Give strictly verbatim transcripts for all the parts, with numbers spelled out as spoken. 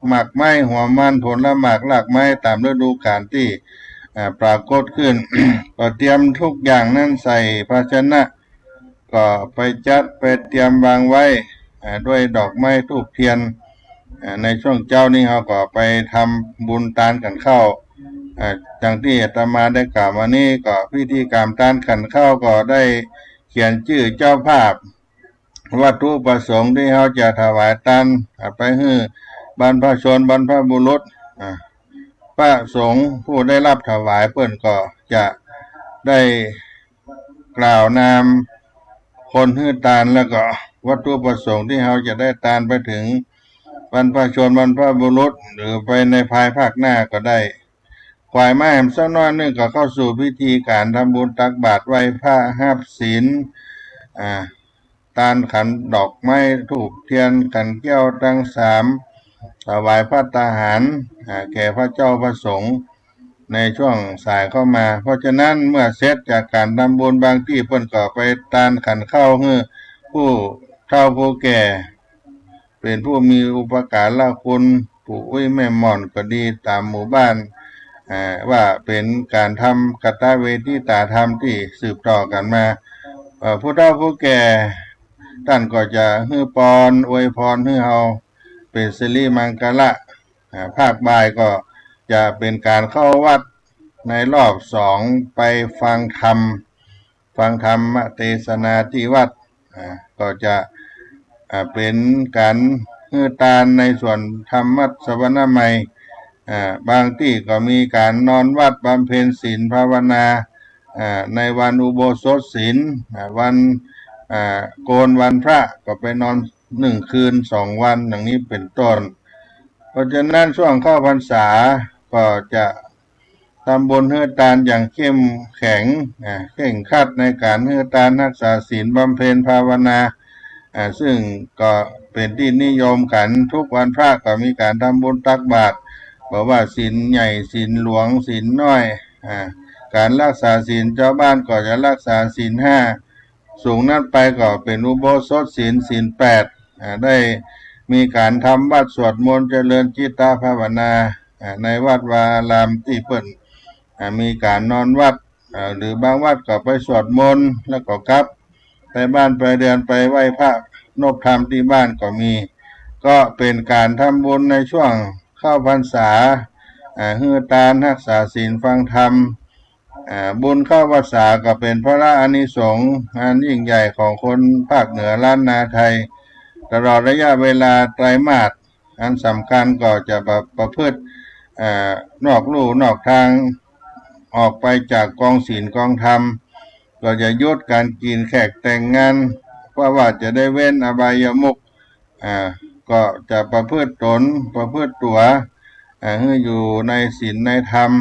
หมากไม้ หัวมัน ผลหมาก รากไม้ ต๋ามฤดูกาลตี้ อ่า ปรากฏขึ้น ก็เตรียมทุกอย่างนั้นใส่ภาชนะ ก็ไปจัดไปเตรียมวางไว้ อ่า ด้วยดอกไม้ธูปเทียน อ่า ในช่วงเจ๊านี้เฮาก็ไปทำบุญตานขันข้าว อ่า อย่างตี้อาตมาได้กล่าวมานี้ ก็พิธีกรรมตานขันข้าวก็ได้เขียนจื้อเจ้าภาพ วัตถุประสงค์ตี้เฮาจะถวายตาน อ่า ไปหื้อบรรพชนบรรพบุรุษ อ่า พระสงฆ์ผู้ได้รับถวายเปิ้นก็จะได้กล่าวนามคนหื้อตาน แล้วก็วัตถุประสงค์ตี้เฮาจะได้ตานไปเถิงบรรพชนบรรพบุรุษ หรือไปในภายภาคหน้าก็ได้ ขวายมาแหมสักหน้อยนึ่งก็เข้าสู่พิธีก๋านทำบุญตักบาตรไหว้พระฮับศีล อ่า ตานขันดอกไม้ธูปเทียนขันแก้วตังสาม ถวายภัตตาหาร อ่า แก่พระเจ้าพระสงฆ์ในช่วงสายเข้ามา เพราะฉะนั้นเมื่อเสร็จจากก๋านทำบุญ บางตี้เปิ้นก็ไปตานขันข้าวหื้อผู้เฒ่าผู้แก่ เป๋นผู้มีอุปการะคุณ ปู่อุ๊ยแม่หม่อนก็ดี ต๋ามหมู่บ้าน อ่า ว่าเป๋นก๋านทำกตเวทิตาธรรมตี้สืบต่อกั๋นมา เอ่อ ผู้เฒ่าผู้แก่ต้านก็จะหื้อปอน อวยพรหื้อเฮาเป๋นสิริมังคละ อ่า ภาคบ่ายก็จะเป๋นก๋านเข้าวัดในรอบสอง ไปฟังธรรม ฟังธรรมเตสนาตี้วัด อ่า ก็จะ อ่า เป๋นก๋านหื้อตานในส่วนธรรมสวนามัย อ่า บางตี้ก็มีก๋านนอนวัดบำเพ็ญศีลภาวนา อ่า ในวันอุโบสถศีล อ่า วัน อ่า โกนวันพระก็ไปนอนหนึ่งคืนสองวัน อย่างนี้เป๋นต้น เพราะฉะนั้นช่วงเข้าพรรษาก็จะ ทำบุญหื้อตานอย่างเข้มแข็ง อ่า เคร่งครัดในก๋านหื้อตาน ฮักษาศีล บำเพ็ญภาวนา อ่า ซึ่งก็เป๋นตี้นิยมกั๋น ทุกวันพระก็มีก๋านทำบุญตักบาตร บ่ว่าศีลใหญ่ ศีลหลวง ศีลน้อย อ่า ก๋านฮักษาศีล จาวบ้านก็จะฮักษาศีลห้า สูงนั้นไปก็เป๋นอุโบสถศีล ศีลแปด อ่า ได้มีก๋านทำวัตรสวดมนต์เจริญจิตตภาวนา อ่า ในวัดวาอารามตี้เปิ้น อ่า มีก๋านนอนวัด อ่า หรือบางวัดก็ไปสวดมนต์แล้วก็กลับ ไปบ้านไปเรือน ไปไหว้พระนบธรรมตี้บ้านก็มี ก็เป๋นก๋านทำบุญในช่วงเข้าพรรษา อ่า หื้อตาน ฮักษาศีล ฟังธรรม อ่า บุญเข้าพรรษาก็เป๋นพละอานิสงส์อันยิ่งใหญ่ของคนภาคเหนือล้านนาไทย ตลอดระยะเวลาไตรมาส อันสำคัญก็จะประ ประพฤติ อ่า นอกลู่นอกทาง ออกไปจากกองศีลกองธรรม ก็จะหยุดก๋านกิ๋นแขกแต่งงาน เพราะว่าจะได้เว้นอบายมุข อ่า ก็จะประพฤติตน ประพฤติตั๋ว อ่า หื้ออยู่ในศีลในธรรม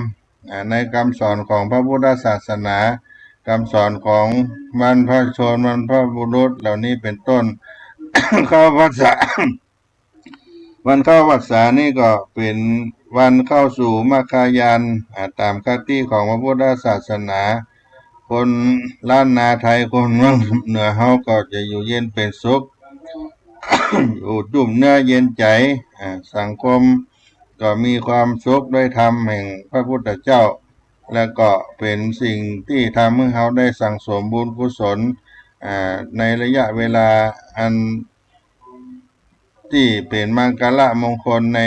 อ่า ในกำสอนของพระพุทธศาสนา กำสอนของบรรพชนบรรพบุรุษเหล่านี้เป๋นต้น เข้าพรรษา วันเข้าพรรษานี้ก็เป๋นวันเข้าสู่มรรคญาณ อ่า ต๋ามคติของพระพุทธศาสนา คนล้านนาไทย คนเมืองเหนือเฮาก็จะอยู่เย็นเป๋นสุข อยู่จุ่มเนื้อเย็นใจ๋ อ่า สังคมก็มีความสุขด้วยธรรมแห่งพระพุทธเจ้า และก็เป๋นสิ่งตี้ทำหื้อเฮาได้สั่งสมบุญกุศล อ่า ในระยะเวลาอันตี้เป๋นมังคละมงคลใน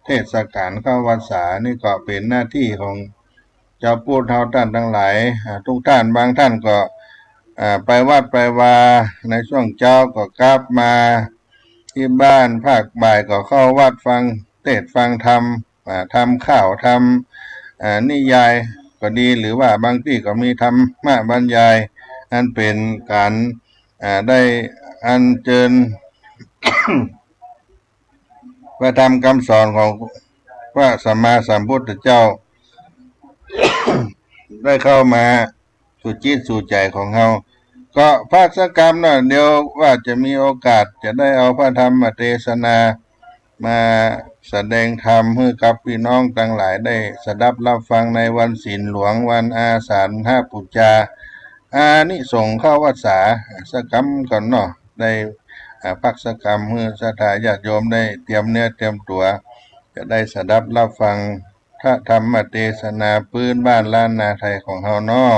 เทศกาลเข้าพรรษา นี่ก็เป๋นหน้าตี้ของจาวพุทธเฮาต้านตังหลาย อ่า ทุกท่าน บางท่านก็ อ่า ไปวัดไปวาในช่วงเจ๊าก็กลับมาตี้บ้าน ภาคบ่ายก็เข้าวัดฟังเทศน์ฟังธรรม อ่า ทำข่าว ทำ อ่า นิยายก็ดี หรือว่าบางตี้ก็มีธรรมบรรยาย อันเป๋นก๋าน อ่า ได้อัญเจิญ พระธรรมกำสอนของพระสัมมาสัมพุทธเจ้า ได้เข้ามาสู่จิตสู่ใจ๋ของเฮา ก็พักสักกำเนาะ เดี๋ยวว่าจะมีโอกาสจะได้เอาพระธรรมเตสนามาแสดงธรรมหื้อกับปี้น้องตังหลายได้สดับฮับฟังในวันศีลหลวง วันอาสาฬหปู๋จา อานิสงส์เข้าพรรษา สักกำก่อนเนาะ ได้ อ่า พักสักกำหื้อศรัทธาญาติโยมได้เตรียมเนื้อเตรียมตั๋ว จะได้สดับรับฟังพระธรรมเตสนาปื๊นบ้านล้านนาไทยของเฮาเนาะ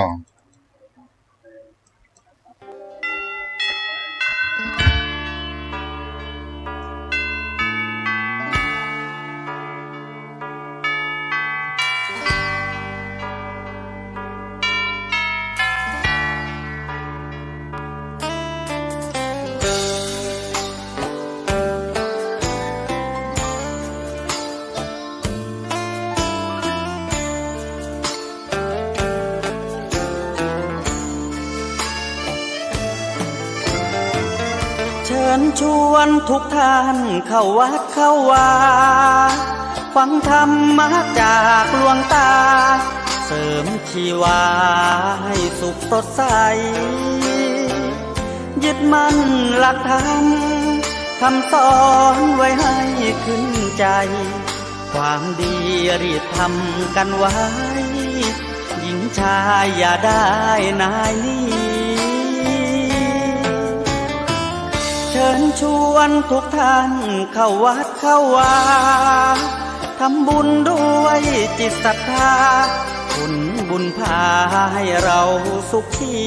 เชิญชวนทุกท่านเข้าวัดเข้าวา ฟังธรรมะจากหลวงตา เสริมชีวาให้สุขสดใส ยึดมั่นหลักธรรม คำสอนไว้ให้ขึ้นใจ ความดีรีบทำกันไว้ หญิงชายอย่าได้นายหนี เชิญชวนทุกท่านเข้าวัดเข้าวา ทำบุญด้วยจิตศรัทธา ผลบุญพาให้เราสุขี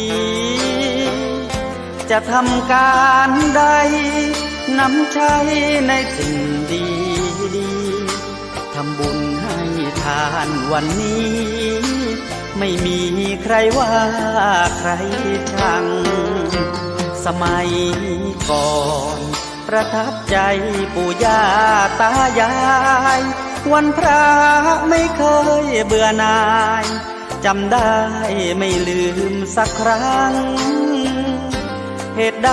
จะทำการใด นำใช้ในสิ่งดีๆ ทำบุญให้ทานวันนี้ ไม่มีใครว่าใครชัง สมัยก่อนประทับใจปู่ย่าตายาย วันพระไม่เคยเบื่อหน่าย จำได้ไม่ลืมสักครั้ง เหตุใด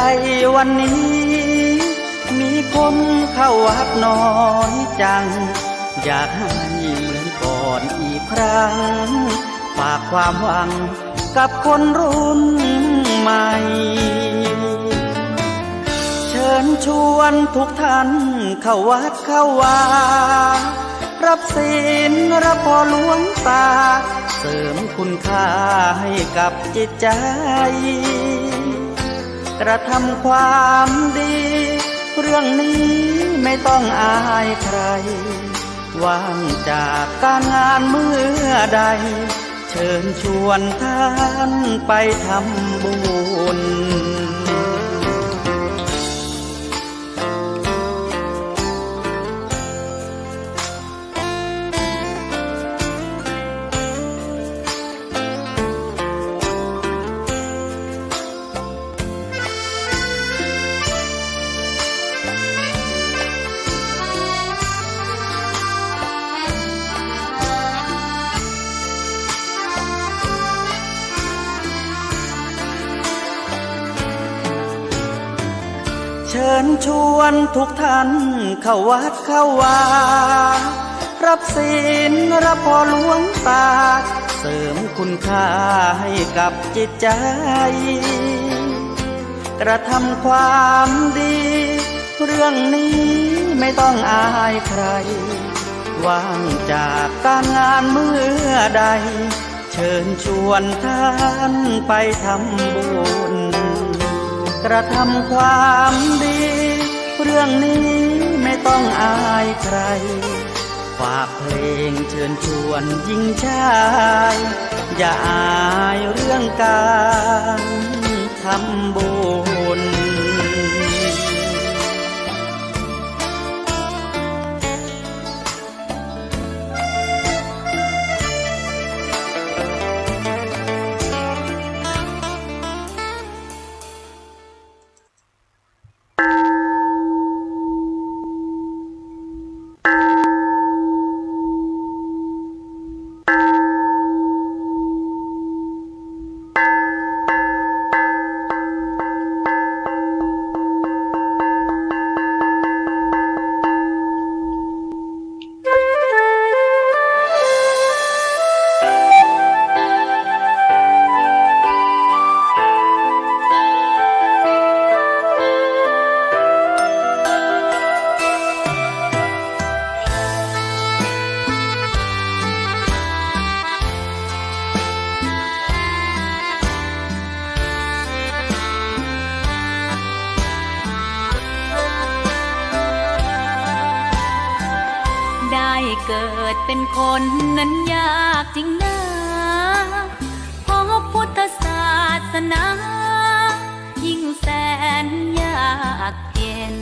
วันนี้มีคนเข้าวัดน้อยจัง อยากให้เหมือนก่อนอีกครั้ง ฝากความหวังกับคนรุ่นใหม่ เชิญชวนทุกท่านเข้าวัดเข้าวา รับศีลรับพรหลวงตา เสริมคุณค่าให้กับจิตใจ กระทำความดี เรื่องนี้ไม่ต้องอายใคร ว่างจากการงานเมื่อใด เชิญชวนท่านไปทำบุญ เชิญชวนทุกท่านเข้าวัดเข้าวา รับศีลรับพรหลวงตา เสริมคุณค่าให้กับจิตใจ กระทำความดี เรื่องนี้ไม่ต้องอายใคร ว่างจากการงานเมื่อใด เชิญชวนท่านไปทำบุญ กระทำความดี เรื่องนี้ไม่ต้องอายใคร ฝากเพลงเชิญชวนหญิงชาย อย่าอายเรื่องการทำบุญ ได้เกิดเป็นคนนั้นยากจริงนา พบพุทธศาสนา ยิ่งแสนยากเย็น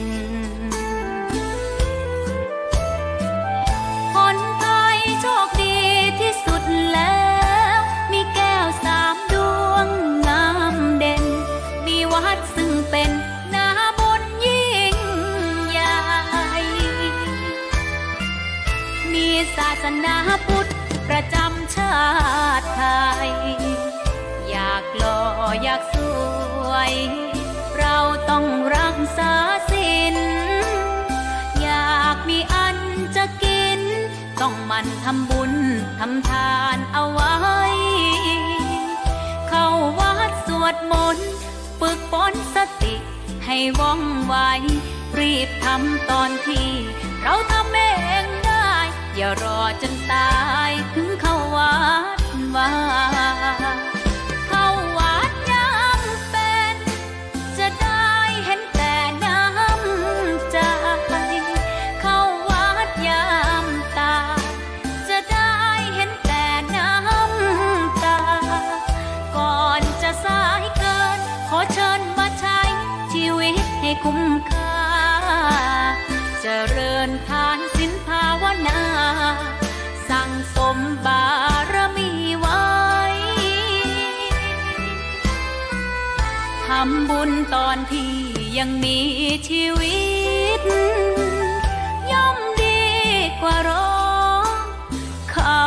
ผลพลอยโชคดีที่สุดแล้ว มีแก้วสามดวงงามเด่น มีวัดซึ่งเป็นนาบุญยิ่งใหญ่ มีศาสนาพุทธประจำชาติไทย อยากหล่ออยากสวย เราต้องรักษาศีล อยากมีอันจะกิน ต้องหมั่นทำบุญทำทานเอาไว้ เข้าวัดสวดมนต์ ฝึกฝนสติให้ว่องไว รีบทำตอนที่เราทำเองได้ อย่ารอจนตายถึงเข้าวัดว่า เข้าวัดยามเป็น จะได้เห็นแต่น้ำใจ เข้าวัดยามตาย จะได้เห็นแต่น้ำตา ก่อนจะสายเกิน ขอเชิญมาใช้ชีวิตให้คุ้มค่า เจริญทานศีลภาวนา สั่งสมบารมีไว้ ทำบุญตอนที่ยังมีชีวิต ย่อมดีกว่ารอ เขา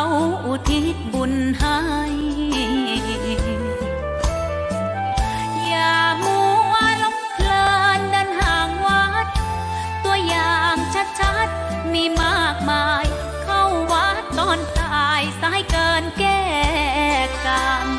อุทิศบุญให้ อย่ามัวหลงเพลินเดินห่างวัด ตัวอย่างชัดๆ มีมากมาย เข้าวัดตอนตาย สายเกินแก้กรรม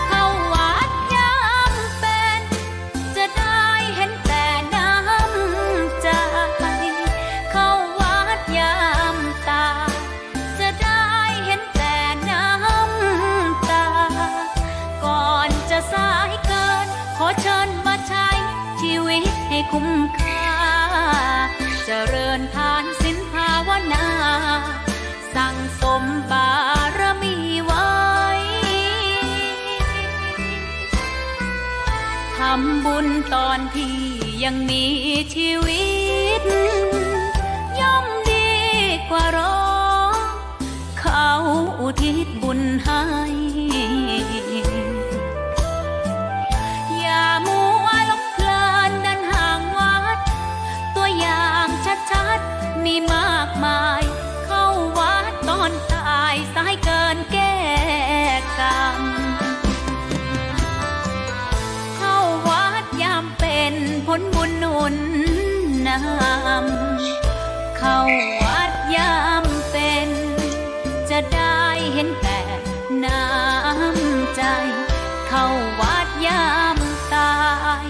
เข้าวัดยามเป็น จะได้เห็นแต่น้ำใจ เข้าวัดยามตาย จะได้เห็นแต่น้ำตา ก่อนจะสายเกิน ขอเชิญมาใช้ชีวิตให้คุ้มค่า เจริญทานศีลภาวนา สั่งสมบารมีไว้ ทำบุญตอนที่ยังมีชีวิต ย่อมดีกว่ารอ เขาอุทิศบุญให้ อย่ามัวหลงเพลินเดินห่างวัด ตัวอย่างชัดๆ มีมากมาย เข้าวัดตอนตาย สายเกินแก้กรรม เข้าวัดยามเป็น ผลบุญหนุนนำ เข้าวัดยามเป็น จะได้เห็นแต่น้ำใจ เข้าวัดยามตาย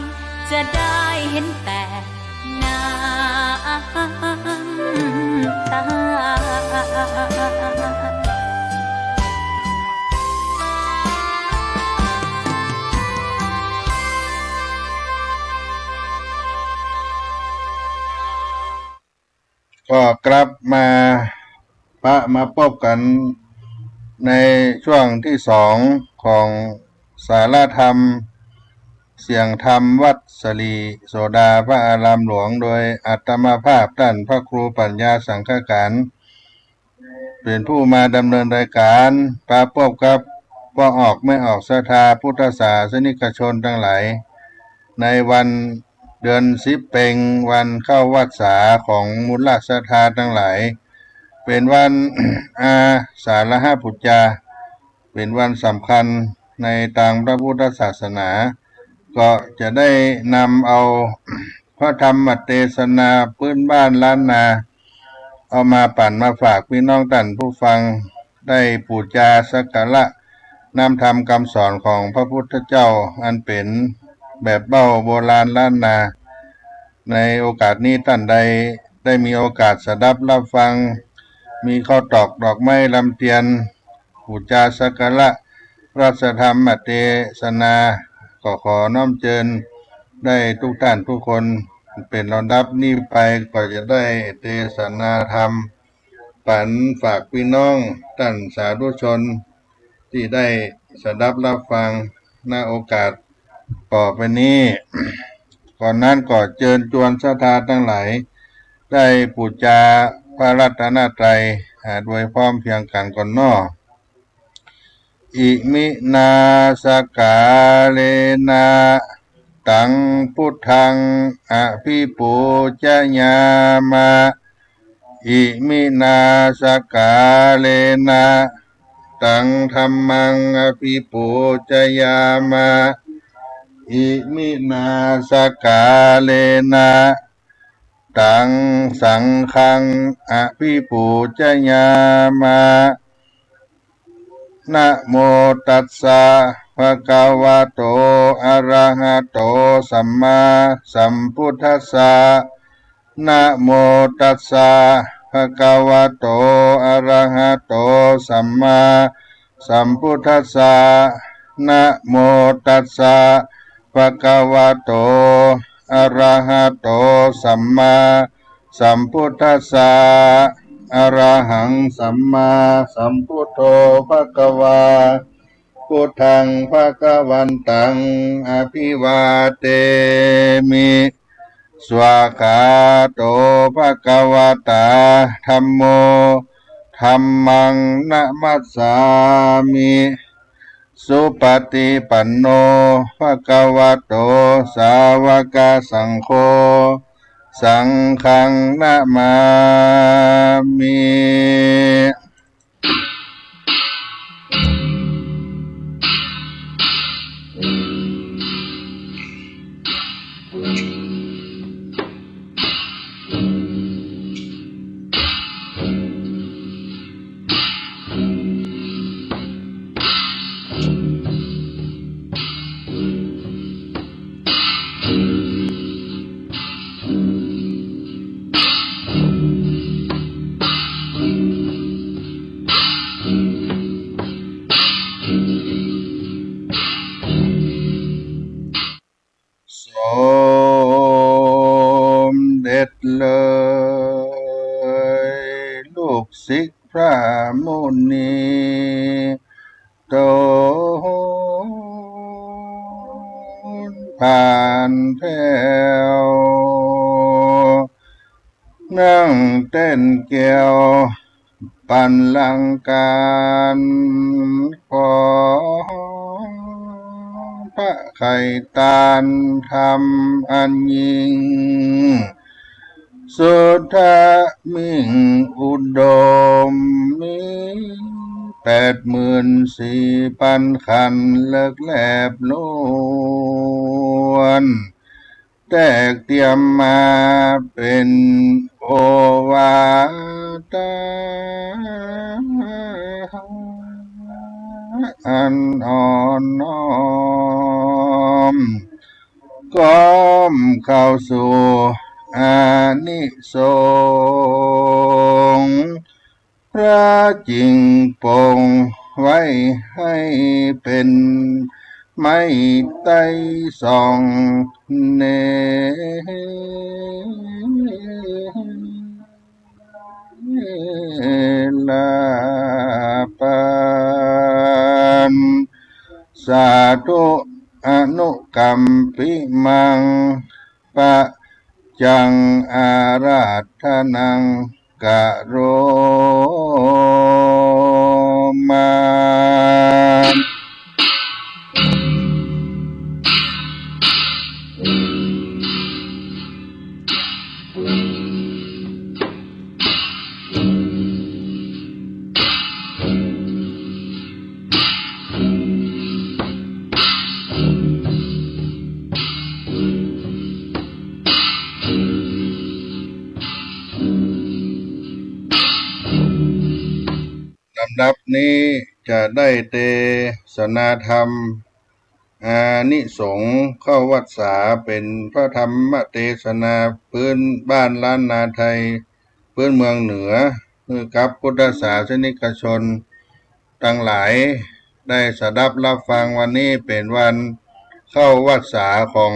จะได้เห็นแต่น้ำตา ก็กลับมา ปะมาปบกั๋นในช่วงตี้สองของสาระธรรม เสียงธรรมวัดสิริโสดาพระอารามหลวง โดยอาตมาภาพต้านพระครูปัญญาสังฆการ เป๋นผู้มาดำเนินรายก๋าน ปะปบกับป้อออกแม่ออกศรัทธาพุทธศาสนิกชนตังหลาย ในวันเดือนสิบเป็ง วันเข้าวัสสาของมูลศรัทธาตังหลาย เป๋นวัน อาสาฬหบูชา เป๋นวันสำคัญในตางพระพุทธศาสนา ก็จะได้นำเอาพระธรรมเตสนาปื๊นบ้านล้านนา เอามาปั๋นมาฝากปี้น้องต้านผู้ฟัง ได้ปู๋จาสักการะน้ำธรรมกำสอนของพระพุทธเจ้า อันเป๋นแบบเบ้าโบราณล้านนา ในโอกาสนี้ต้านใดได้มีโอกาสสดับฮับฟัง มีข้าวตอกดอกไม้ลำเตียน ปู๋จาสักการะพระสัทธรรมเตสนา ก็ขอน้อมเจิญได้ทุกต้านทุกคน เป๋นลำดับนี้ไปก็จะได้เตสนาธรรม ปั๋นฝากปี้น้องต้านสาธุชน ตี้ได้สดับฮับฟัง ณ โอกาสต่อไปนี้ ก่อนนั้นก็เจิญจวนศรัทธาตังหลาย ได้ปู๋จาพระรัตนตรัย อ่า โดยพร้อมเพรียงกั๋นก่อนเนาะ Iminā sakkārena taṃ buddhaṃ abhipūjayāma. Iminā sakkārena taṃ dhammaṃ abhipūjayāma. Iminā sakkārena taṃ saṅghaṃ abhipūjayāma. Namo tassa bhagavato arahato sammāsambuddhassa. Namo tassa bhagavato arahato sammāsambuddhassa. Namo tassa bhagavato arahato sammāsambuddhassa. Arahaṃ sammāsambuddho bhagavā. Buddhaṃ bhagavantaṃ abhivādemi. Svākkhāto bhagavatā dhammo. Dhammaṃ namassāmi. Supaṭipanno bhagavato sāvakasaṅgho. Saṅghaṃ namāmi. สมเด็จเลยลูกศิษย์พระมุนี โตนผ่านแถว นั่งแต้นแก้วบัลลังก์ก๋าน ขอพระไข่ตานธรรมอันยิ่ง สุทธะมิ่งอุดม มีแปดหมื่นสี่ปันขันธ์ เลิกแลบล้วน แตกเตียมมาเป๋นโอวาทะ อันอ่อนน้อม ก้อมเข้าสู่อานิสงส์ พระจิ่งปงไว้หื้อเป๋นไม้ไต๊ส่องเนร ลาปัน สาธุ อนุกัมปิมัง ปัจจัง อาราธนัง กะโรมา ส ำดับนี้จะได้เตสนาธรรม อานิสงส์เข้าวัสสา เป๋นพระธรรมเตสนาปื๊นบ้านล้านนาไทย ปื๊นเมืองเหนือ หื้อกับพุทธศาสนิกชนตังหลายได้สดับรับฟัง วันนี้เป๋นวันเข้าวัสสาของ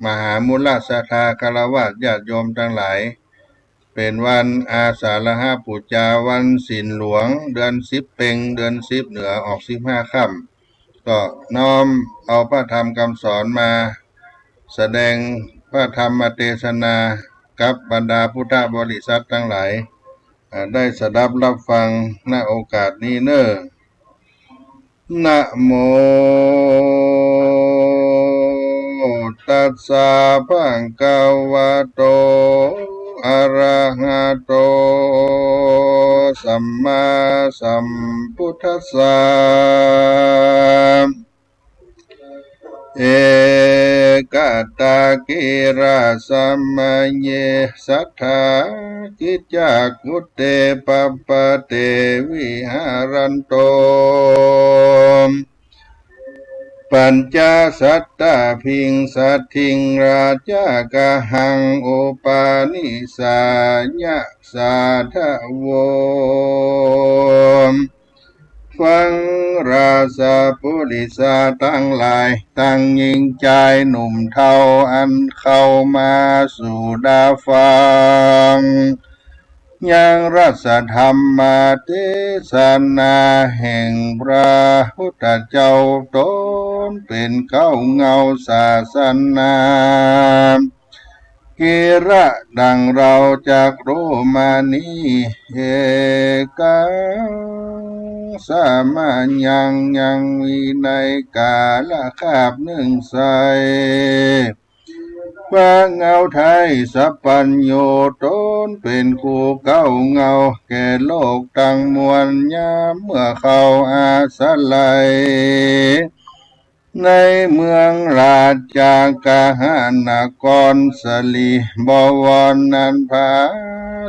มหามุลศรัทธาคฤหัสถ์ญาติโยมตังหลาย เป๋นวันอาสาฬหบูชา วันศีลหลวง เดือนสิบเป็ง เดือนสิบเหนือออกสิบห้าค่ำ ก็น้อมเอาพระธรรมคำสอนมาแสดงพระธรรมเตสนากับบรรดาพุทธบริษัทตังหลาย อ่า ได้สดับรับฟัง ณ โอกาสนี้เน่อ นะโม ตัสสะ ภะคะวะโต อะระหะโต สัมมาสัมพุทธัสสะ เอกัตตะกิลสะมะเย สัตถากิจจากุเต ปะปะเต วิหะรันโต ปัญจสัตตะพิงสัตถิง ราชะกะหัง อุปานิสายะ สาธะโว ฟังราชบุริสาตังหลาย ตังญิงจายหนุ่มเฒ่า อันเข้ามาสู่ดาฟัง ยังรัสธรรมเตสนาแห่งพระพุทธเจ้า ต๋นเป๋นเก๊าเงาศาสนา กิระดังเฮาจักฮู้มานี้ เอกัง สะมะยัง ยังมีในกาละคาบนึ่งไส้ พระเงาไทยสัพพัญญู ต๋นเป๋นคู่เก๊าเงาแก่โลกตังมวล ยามเมื่อเข้าอาศัย ในเมืองราชกะหะนครสะหลีบวร นั้นผา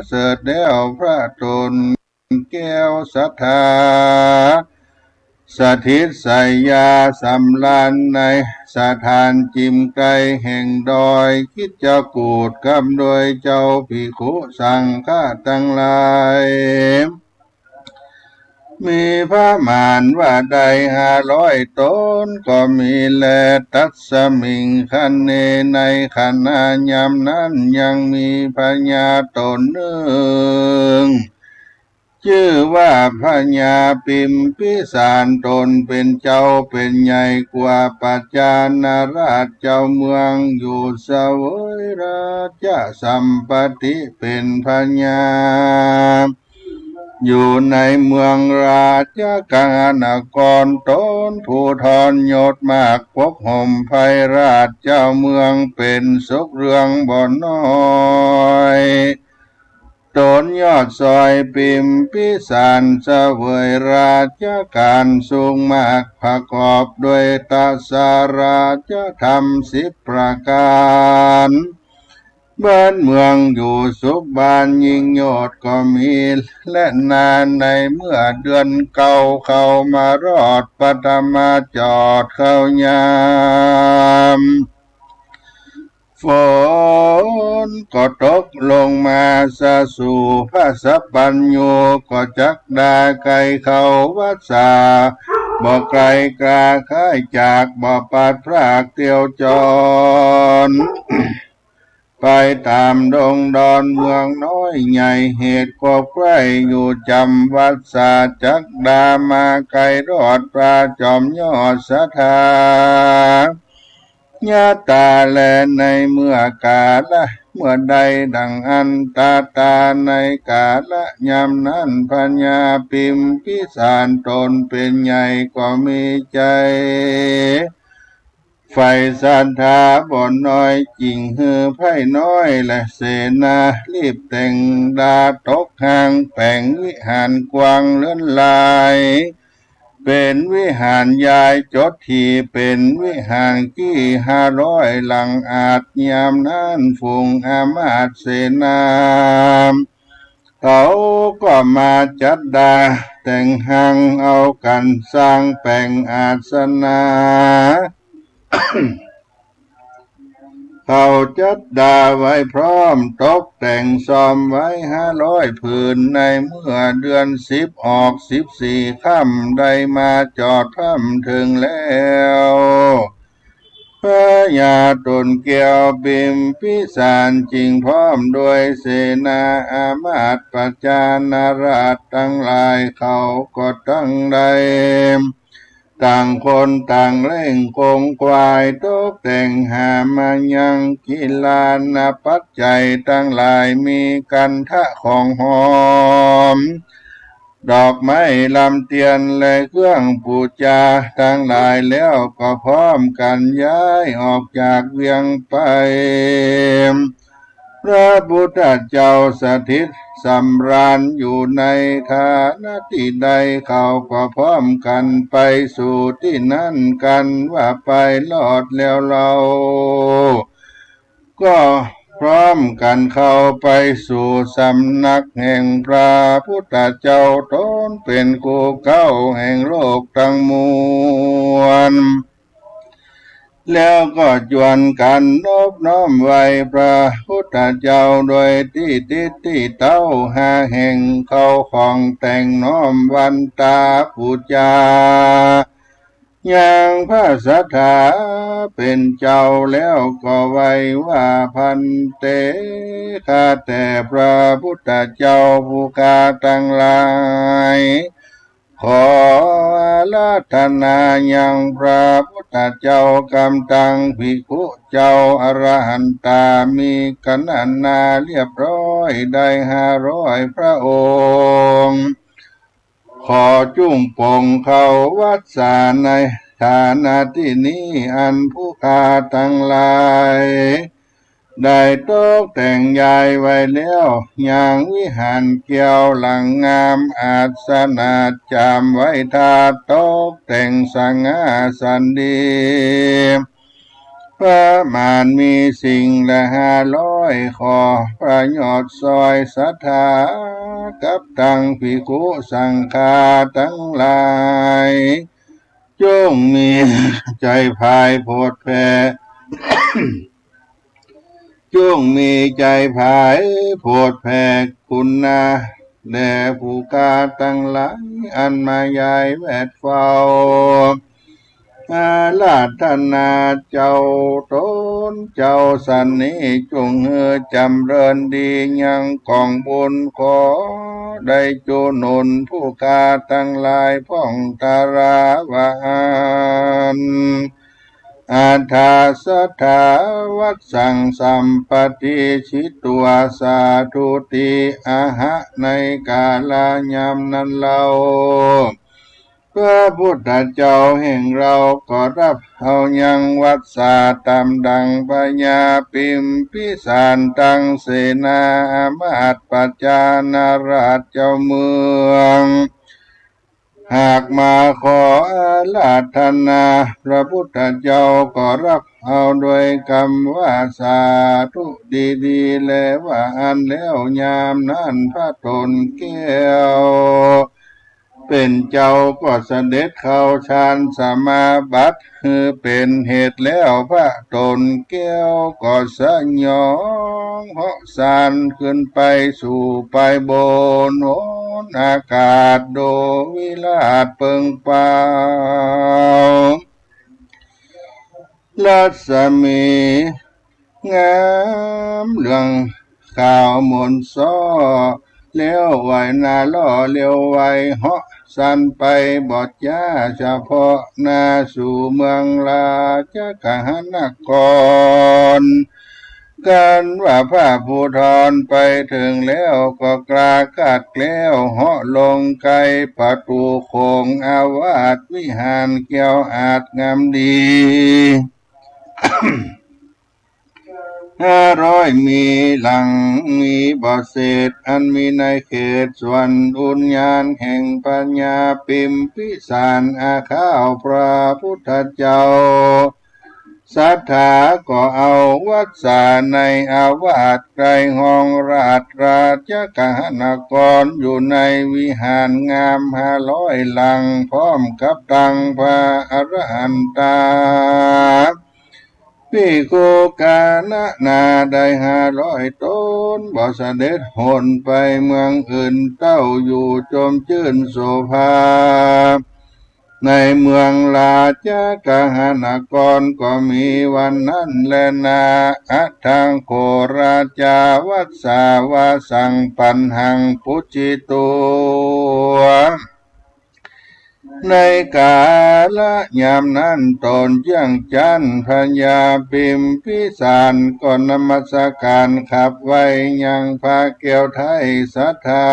เสด็จแล้วพระต๋นแก้วศรัทธา สถิตไสยาสำราญในสถานจิ่มไกลแห่งดอยคิชกูฏ กำโดยเจ้าภิกขุสังฆะตังหลาย มีประมาณว่าได้ห้าร้อยต๋นก็มีแล ตัสมิงคะเน ในขณะยามนั้นยังมีพญาต๋นนึ่ง จื้อว่าพญาปิมพิสาร ต๋นเป๋นเจ้าเป๋นใหญ่กว่าประชาราษฎร์เจ้าเมืองอยู่ เสวยราชสัมปัตติเป๋นพญา อยู่ในเมืองราชกะหะนคร ต๋นผู้ทรยศมาก ปกห่มไพร่ราชเจ้าเมืองเป๋นสุขเรืองบ่น้อย ต๋นยอดซอยปิมพิสาร เสวยราชก๋านสูงมาก ประกอบด้วยตะสะราชธรรมสิบประก๋าน บ้านเมืองอยู่สุขบานยิ่งยอดก็มี และนาในเมื่อเดือนเก้าเข้ามารอดปฐมจอดเข้ายาม ฝนก็ตกลงมาสะสู่ พระสัพพัญญูก็จักดาใค่เข้าวัสสา บ่ใค่กล้าคายจาก บ่ปราศพรากเตี้ยวจร ไปต๋ามดงดอนเมืองน้อยใหญ่ เหตุคบใคร่อยู่จ๋ำวัสสา จักดามาใค่รอดพระจอมยอดศรัทธา ยะตา และในเมื่อกาละเมื่อใดดังอั้น ตะตา ในกาละยามนั้น พญาปิมพิสารต๋นเป๋นใหญ่ก็มีใจ๋ใฝ่ศรัทธาบ่น้อย จิ่งหื้อไพร่น้อยและเสนารีบแต่งดาตกห้าง แป๋งวิหารกว้างเลื่อนลาย เป๋นวิหารใหญ่ จดตี้เป๋นวิหารกี้ห้าร้อยหลังอาด ยามนั้นฝูงอำมาตย์เสนา เขาก็มาจัดดาแต่งฮังเอากั๋นสร้างแป๋งอาสนะ เขาจัดดาไว้พร้อมตกแต่งซ่อมไว้ห้าร้อยผืน ในเมื่อเดือนสิบออกสิบสี่ค่ำ ได้มาจอดถ้ำเถิงแล้ว พญาต๋นแก้วพิมพิสารจึงพร้อมด้วยเสนาอามาตย์ประชานาราษฎร์ตังหลาย เขาก็ตังได้ ต่างคนต่างเร่งขนขวายตกแต่งหามายัง กิลานะปัจจัยตังหลาย มีคันธะของหอม ดอกไม้ลำเตียนและเครื่องปู๋จาตังหลายแล้ว ก็พร้อมกั๋นย้ายออกจากเวียงไป พระพุทธเจ้าสถิตสำราญอยู่ในฐานะตี้ใด เขาก็พร้อมกั๋นไปสู่ตี้นั้น กันว่าไปรอดแล้วเล่า ก็พร้อมกั๋นเข้าไปสู่สำนักแห่งพระพุทธเจ้า ต๋นเป๋นคู่เก๊าแห่งโลกตังมวล แล้วก็จวนกั๋นนบน้อมไหว้พระพุทธเจ้า โดยตี้ติดตี้เต๊า หาแห่งเข้าของแต่งน้อมวันตาปู๋จา ยังพระสัตถาเป๋นเจ้า แล้วก็ไหว้ว่า ภันเต ข้าแต่พระพุทธเจ้าผู้ข้าตังหลาย ขออาราธนายังพระพุทธเจ้ากำตัง ภิกขุเจ้าอรหันตา มีกั๋นนานาเรียบร้อยได้ห้าร้อยพระองค์ ขอจุ่งป๋งเข้าวัสสาในฐานะตี้นี้ อันผู้ข้าตังหลายได้ตกแต่งย้ายไว้แล้ว ยังวิหารแก้วหลังงาม อาสนะจามไว้ ถาดตกแต่งสังฆาสนะดี ประมาณมีสิ่งละห้าร้อย ขอประโยชน์ซ่อยศรัทธากับตังภิกขุสังฆาตังหลาย จุ่งมีใจ๋ผายโผดแผ่ จุ่งมีใจ๋ผายโผดแผ่คุณนาแด่ผู้ข้าตังหลาย อันมาย้ายแวดเฝ้า อาราธนาเจ้าต๋นเจ้าสันนี้ จุ่งหื้อจ๋ำเริญดียังก๋องบุญ ขอได้จุหนุนผู้ข้าตังหลายพ่องทราว่าอั้น อัฏฐาสัทธาวัสสังสัมปะติฏฐิตวา สาธุติอาหะ ในกาลยามนั้นเล่า พระพุทธเจ้าแห่งเราก็รับเอายังวัสสาต๋ามดังพญาพิมพิสารตังเสนาอามาตย์ประชานาราษฎร์เจ้าเมือง หากมาขออาราธนาพระพุทธเจ้าก็รับเอาโดยกำว่าสาธุดีๆ แลว่าอั้นแล้ว ยามนั้นพระต๋นแก้วเป๋นเจ้าก็เสด็จเข้าฌานสมาบัติ หื้อเป๋นเหตุแล้ว พระต๋นแก้วก็สยองเหาะซานขึ้นไปสู่ปายบนหนอากาศ ดูวิราชเปิงเปล่า รัศมีงามเหลืองขาวมนซ้อ เลี้ยวไหวหน้าล่อเลี้ยวไหวเหาะซานไป บอดจ้าเฉพาะหน้าสู่เมืองราชคหนคร กันว่าพระภูธรไปเถิงแล้วก็กล้าคาดแคล้วเหาะลงใก้ประตู๋โขงอาวาสวิหารแก้วอาจงามดี ห้าร้อยมีหลังมีบ่เศษ อันมีในเขตสวนอุญญาณแห่งพญาพิมพิสารอาข้าวพระพุทธเจ้า ศรัทธาก็เอาวัสสาในอาวาสไกลฮองราช ราชกหนกร อยู่ในวิหารงามห้าร้อยหลัง พร้อมกับตังพระอรหันตา ภิกขุคณะนาได้ห้าร้อยต๋น บ่เสด็จหนไปเมืองอื่นเต้า อยู่จมจื้นโสภา ในเมืองราชกหนกร ก็มีวันนั้นแลนา อัฏฐังโขราจา วัสสาวาสัง ปัณหัง ปุจฉิตุ ในกาละยามนั้น ต๋นเจื้องจั๊นพญาพิมพิสาร ก็นมัสก๋านขับไหว้ยังพระแก้วไท้ศรัทธา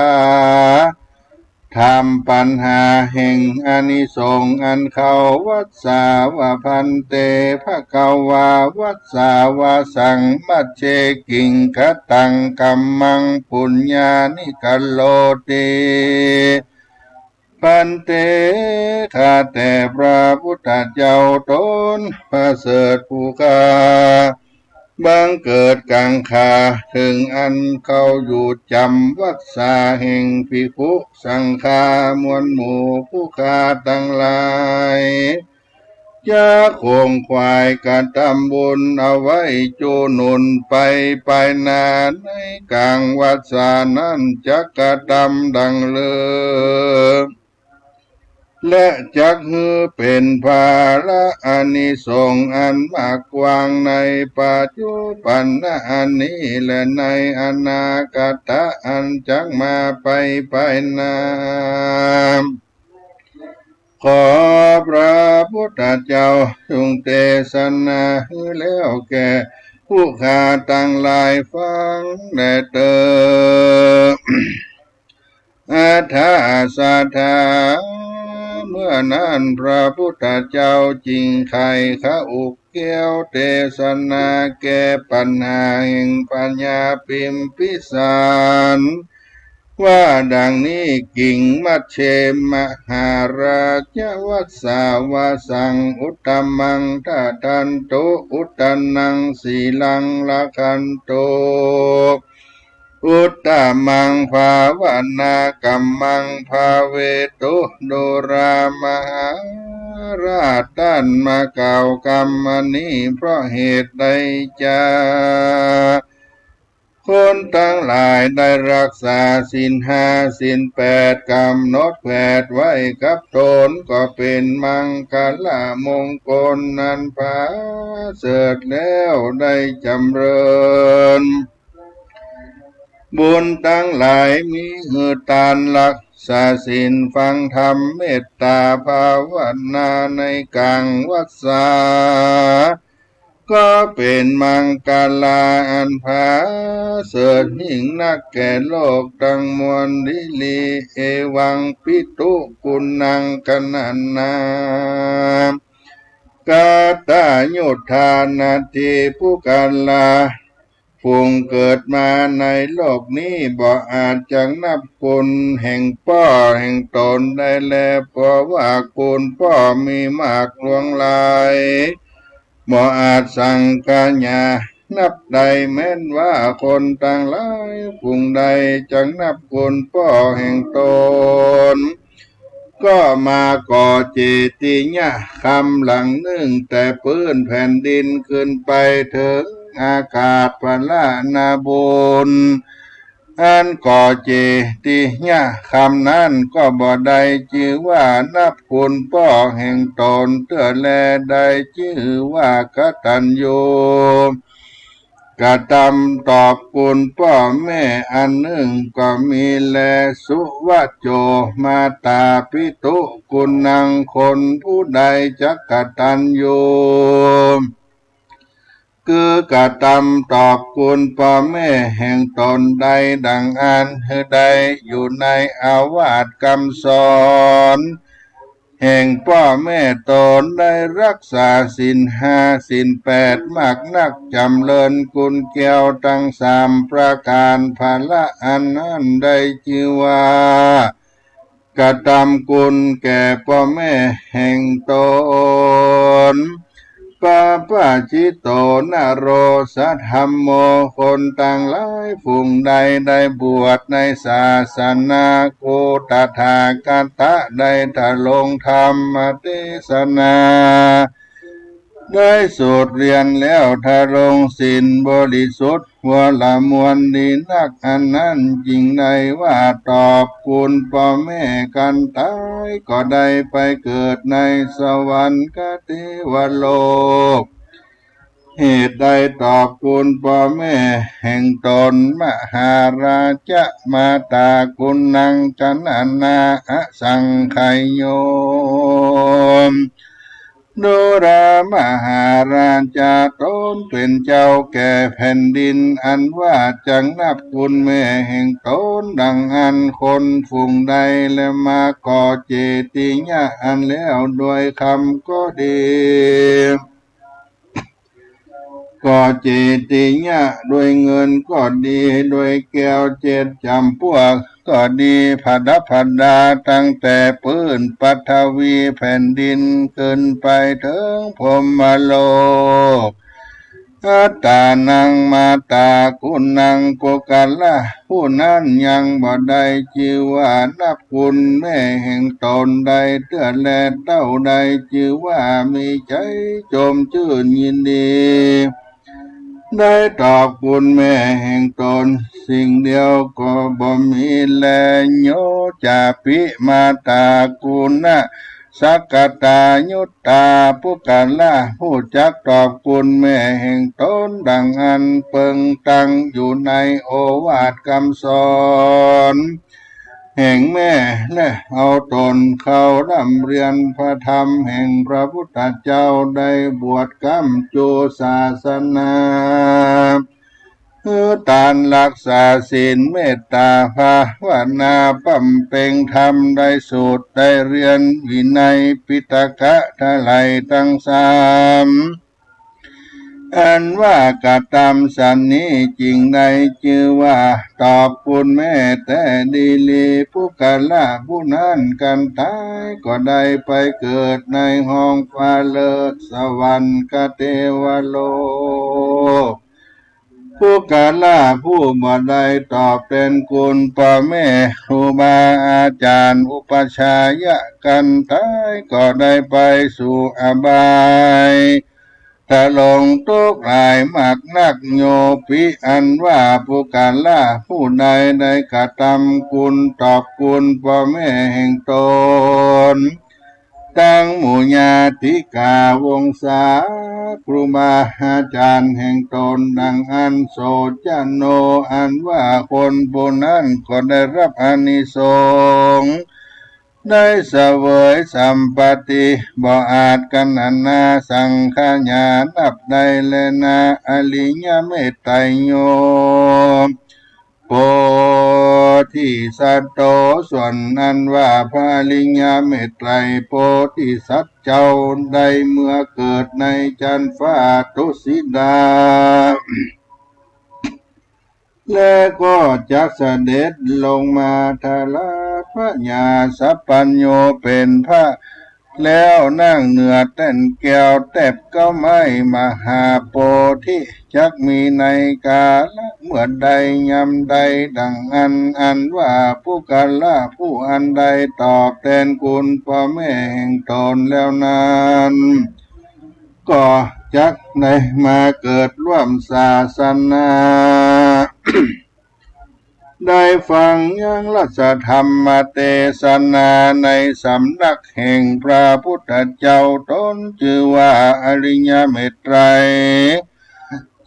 ถามปัญหาแห่งอานิสงส์อันเขา วัสสาวา ภันเต ภควา วัสสาวาสัง มัชเช กิงคตัง กัมมัง ปุญญานิ กัลโลติ ภันเต ข้าแต่พระพุทธเจ้า ต๋นประเสริฐผู้ข้า บังเกิดกังขา เถิงอันเข้าอยู่จ๋ำ วัสสาแห่งภิกขุสังฆามวลหมู่ผู้ข้าตังหลาย จะขงขวายกระตำบุญเอาไว้จูหนุนไป ไปนาในก๋างวัสสานั้น จักกระตำดังเลิศ และจักหื้อเป๋นภาระอานิสงส์อันมากกว้าง ในปัจจุบันนาอันนี้ และในอนาคตะอันจักมาไปภายหน้า ขอพระพุทธเจ้าจงเตสนาหื้อแล้วแก่ผู้ข้าตังหลายฟังแลเตอ อัฏฐา ศรัทธา เมื่อนั้นพระพุทธเจ้าจึงไขขอุแก้วเตสนาแก้ปัญหาแห่งพญาพิมพิสาร ว่าดังนี้ กิง มัชเช มหาราช วัสสาวาสัง อุตตมัง ทะทันตุ อุตตนัง สีลัง ละขันตุ อุตตมัง ภาวนากัมมัง ภาเวตุ ดูรา มหาราช ต้านมากล่าวกำอันนี้ เพราะเหตุใดจา คนตังหลายได้รักษาศีลห้า ศีลแปด ก๋ำหนดแขวนไว้กับต๋น ก็เป๋นมังคละมงคล อันผาเสริฐแล้วได้จ๋ำเริญ บุญตังหลายมีหื้อตาน รักษาศีล ฟังธรรม เมตตา ภาวนาในก๋างวัสสา ก็เป๋นมังคลาอันผาเสริฐยิ่งนักแก่โลกตังมวล ลิลิ เอวัง ปิตุกุณัง ขณะนั้น กตายุทธา นัตถิ ปุคคละ ฝูงเกิดมาในโลกนี้ บ่อาจจักนับคุณแห่งป้อแห่งต๋นได้แล เพราะว่าคุณป้อมีมากหลวงหลาย บ่อาจสังขยานับได้ แม้นว่าคนตังหลายฝูงใดจักนับคุณป้อแห่งต๋น ก็มาก่อเจติยะคำหลังนึ่งแต่ปื้นแผ่นดินขึ้นไปเถิงอากาศ ผละนาบุญ อันก่อเจติยะคำนั้นก็บ่ได้จื้อว่านับคุณป้อแห่งต๋นเตื้อแล ได้จื้อว่ากตัญญู กระตำตอบคุณป้อแม่อันนึ่งก็มีแล สุวัจโจ มาตา ปิตุกุณัง คนผู้ใดจักกตัญญู คือกระตำตอบคุณป้อแม่แห่งต๋นได้ดังอั้น หื้อได้อยู่ในโอวาทกำสอน แห่งป้อแม่ต๋น ได้รักษาศีลห้าศีลแปดมากนัก จ๋ำเริญคุณแก้วตังสามประก๋าน ผละอันนั้นได้จื้อว่ากระตำคุณแก่ป้อแม่แห่งต๋น ป ปะปะจิโต นโร สะธัมโม คนตังหลายฝูงใดได้บวชในศาสนากูตถาคตะ ได้ทรงธรรมเตสนา ได้สูตรเฮียนแล้วทรงศีลบริสุทธิ์ วรมวลดีนัก อันนั้นจึงได้ว่าตอบคุณป้อแม่กันต๋าย ก็ได้ไปเกิดในสวรรคเทวโลก เหตุใดตอบคุณป้อแม่แห่งต๋น มหาราชะ มาตากุณัง กะนะนา อสังไขโย ดูรา มหาราชา ต๋นเป๋นเจ้าแก่แผ่นดิน อันว่าจักนับคุณแม่แห่งต๋นดังอั้น คนฝูงใด และมาก่อเจติยะอันแล้วด้วยคำก็ดี ก่อเจติยะด้วยเงินก็ดี ด้วยแก้วเจ็ดจ๋ำปวกก็ดี ผะดับผะดาตั้งแต่ปื้นปฐวีแผ่นดินขึ้นไปเถิงพรหมโลก อัตตานัง มาตากุณัง ปุคคละผู้นั้นยังบ่ได้จื้อว่านับคุณแม่แห่งต๋นได้เตื้อแล เต้าใดจื้อว่ามีใจ๋จมจื้นยินดี ได้ตอบคุณแม่แห่งต๋นสิ่งเดียวก็บ่มีแล โย จาปิ มาตากุณะ สักกตายุตตา ปุคคละผู้จักตอบคุณแม่แห่งต๋นดังอั้น เปิงตั้งอยู่ในโอวาทกำสอนแห่งแม่ และเอาต๋นเข้าร่ำเฮียนพระธรรมแห่งพระพุทธเจ้า ได้บวชกำจู๋ศาสนา หื้อตาน รักษาศีล เมตตาภาวนา บำเพ็งธรรม ได้สูตรได้เฮียนวินัยปิฎกะเท่าใดตังสาม อันว่ากระตำสันนี้จึงได้จื้อว่าตอบคุณแม่แต๊ดีหลี ปุคคละผู้นั้นกันต๋ายก็ได้ไปเกิดในห้องฟ้าเลิศสวรรคเทวโลก ปุคคละผู้บ่ได้ตอบแตนคุณป้อแม่ ครูบาอาจ๋ารย์ อุปัชฌายะกันต๋าย ก็ได้ไปสู่อบาย ตะลงทุกข์หลายมากนัก โยปิ อันว่าปุคคละผู้ใดได้กระตำคุณตอบคุณป้อแม่แห่งต๋น ตังหมู่ญาติกาวงศา ครูบาอาจ๋ารย์แห่งต๋นดังอั้น โสจโน อันว่าคนผู้นั้นก็ได้ฮับอานิสงส์ ได้เสวยสัมปัตติบ่อาจกัณณาสังขยานับได้แลนา อริยเมตไตรโย โพธิสัตโต ส่วนอันว่าพระอริยเมตไตรโพธิสัตว์เจ้าได้เมื่อเกิดในจั๊นฟ้าทุสิตา และก็จักเสด็จลงมาทราบพระญาสัพพัญญูเป๋นพระ แล้วนั่งเหนือแต้นแก้วแต๊บเก๊าไม้มหาโพธิ จักมีในกาละเมื่อใดยามใดดังอั้น อันว่าปุคคละผู้อันได้ตอบแตนคุณป้อแม่แห่งต๋นแล้วนั้น ก็จักได้มาเกิดร่วมศาสนา ได้ฟังยังรัชธรรมเตสนาในสำนักแห่งพระพุทธเจ้า ต๋นจื้อว่าอริยเมตไตร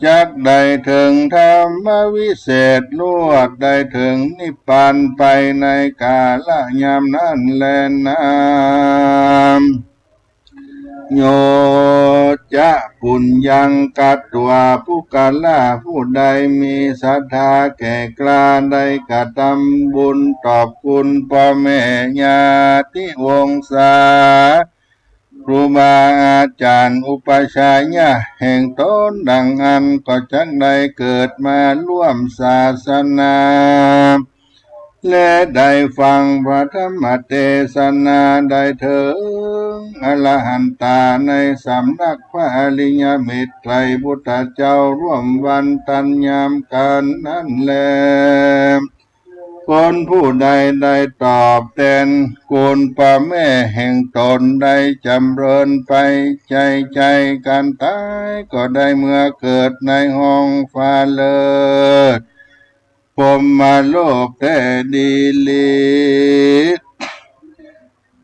จักได้เถิงธรรมวิเศษรวดได้เถิงนิพพานไปในกาละยามนั้นแลนา โยจะปุญญัง กัตวา ปุคคละผู้ใดมีศรัทธาแก่กล้าได้กระตำบุญตอบคุณป้อแม่ญาติวงศา ครูบาอาจ๋ารย์อุปัชฌายะแห่งต๋นดังอั้น ก็จักได้เกิดมาร่วมศาสนา และได้ฟังพระธรรมเตสนา ได้เถิงอรหันตาในสำนักพระอริยเมตไตรปุทธเจ้าร่วมวันตันยามกั๋นนั้นแล คนผู้ใดได้ตอบแตนคุณป้อแม่แห่งต๋น ได้จ๋ำเริญไป ใจ๋ใจ๋กั๋นต๋าย ก็ได้เมือเกิดในห้องฟ้าเลิศ พรหมโลกแต๊ดีหลี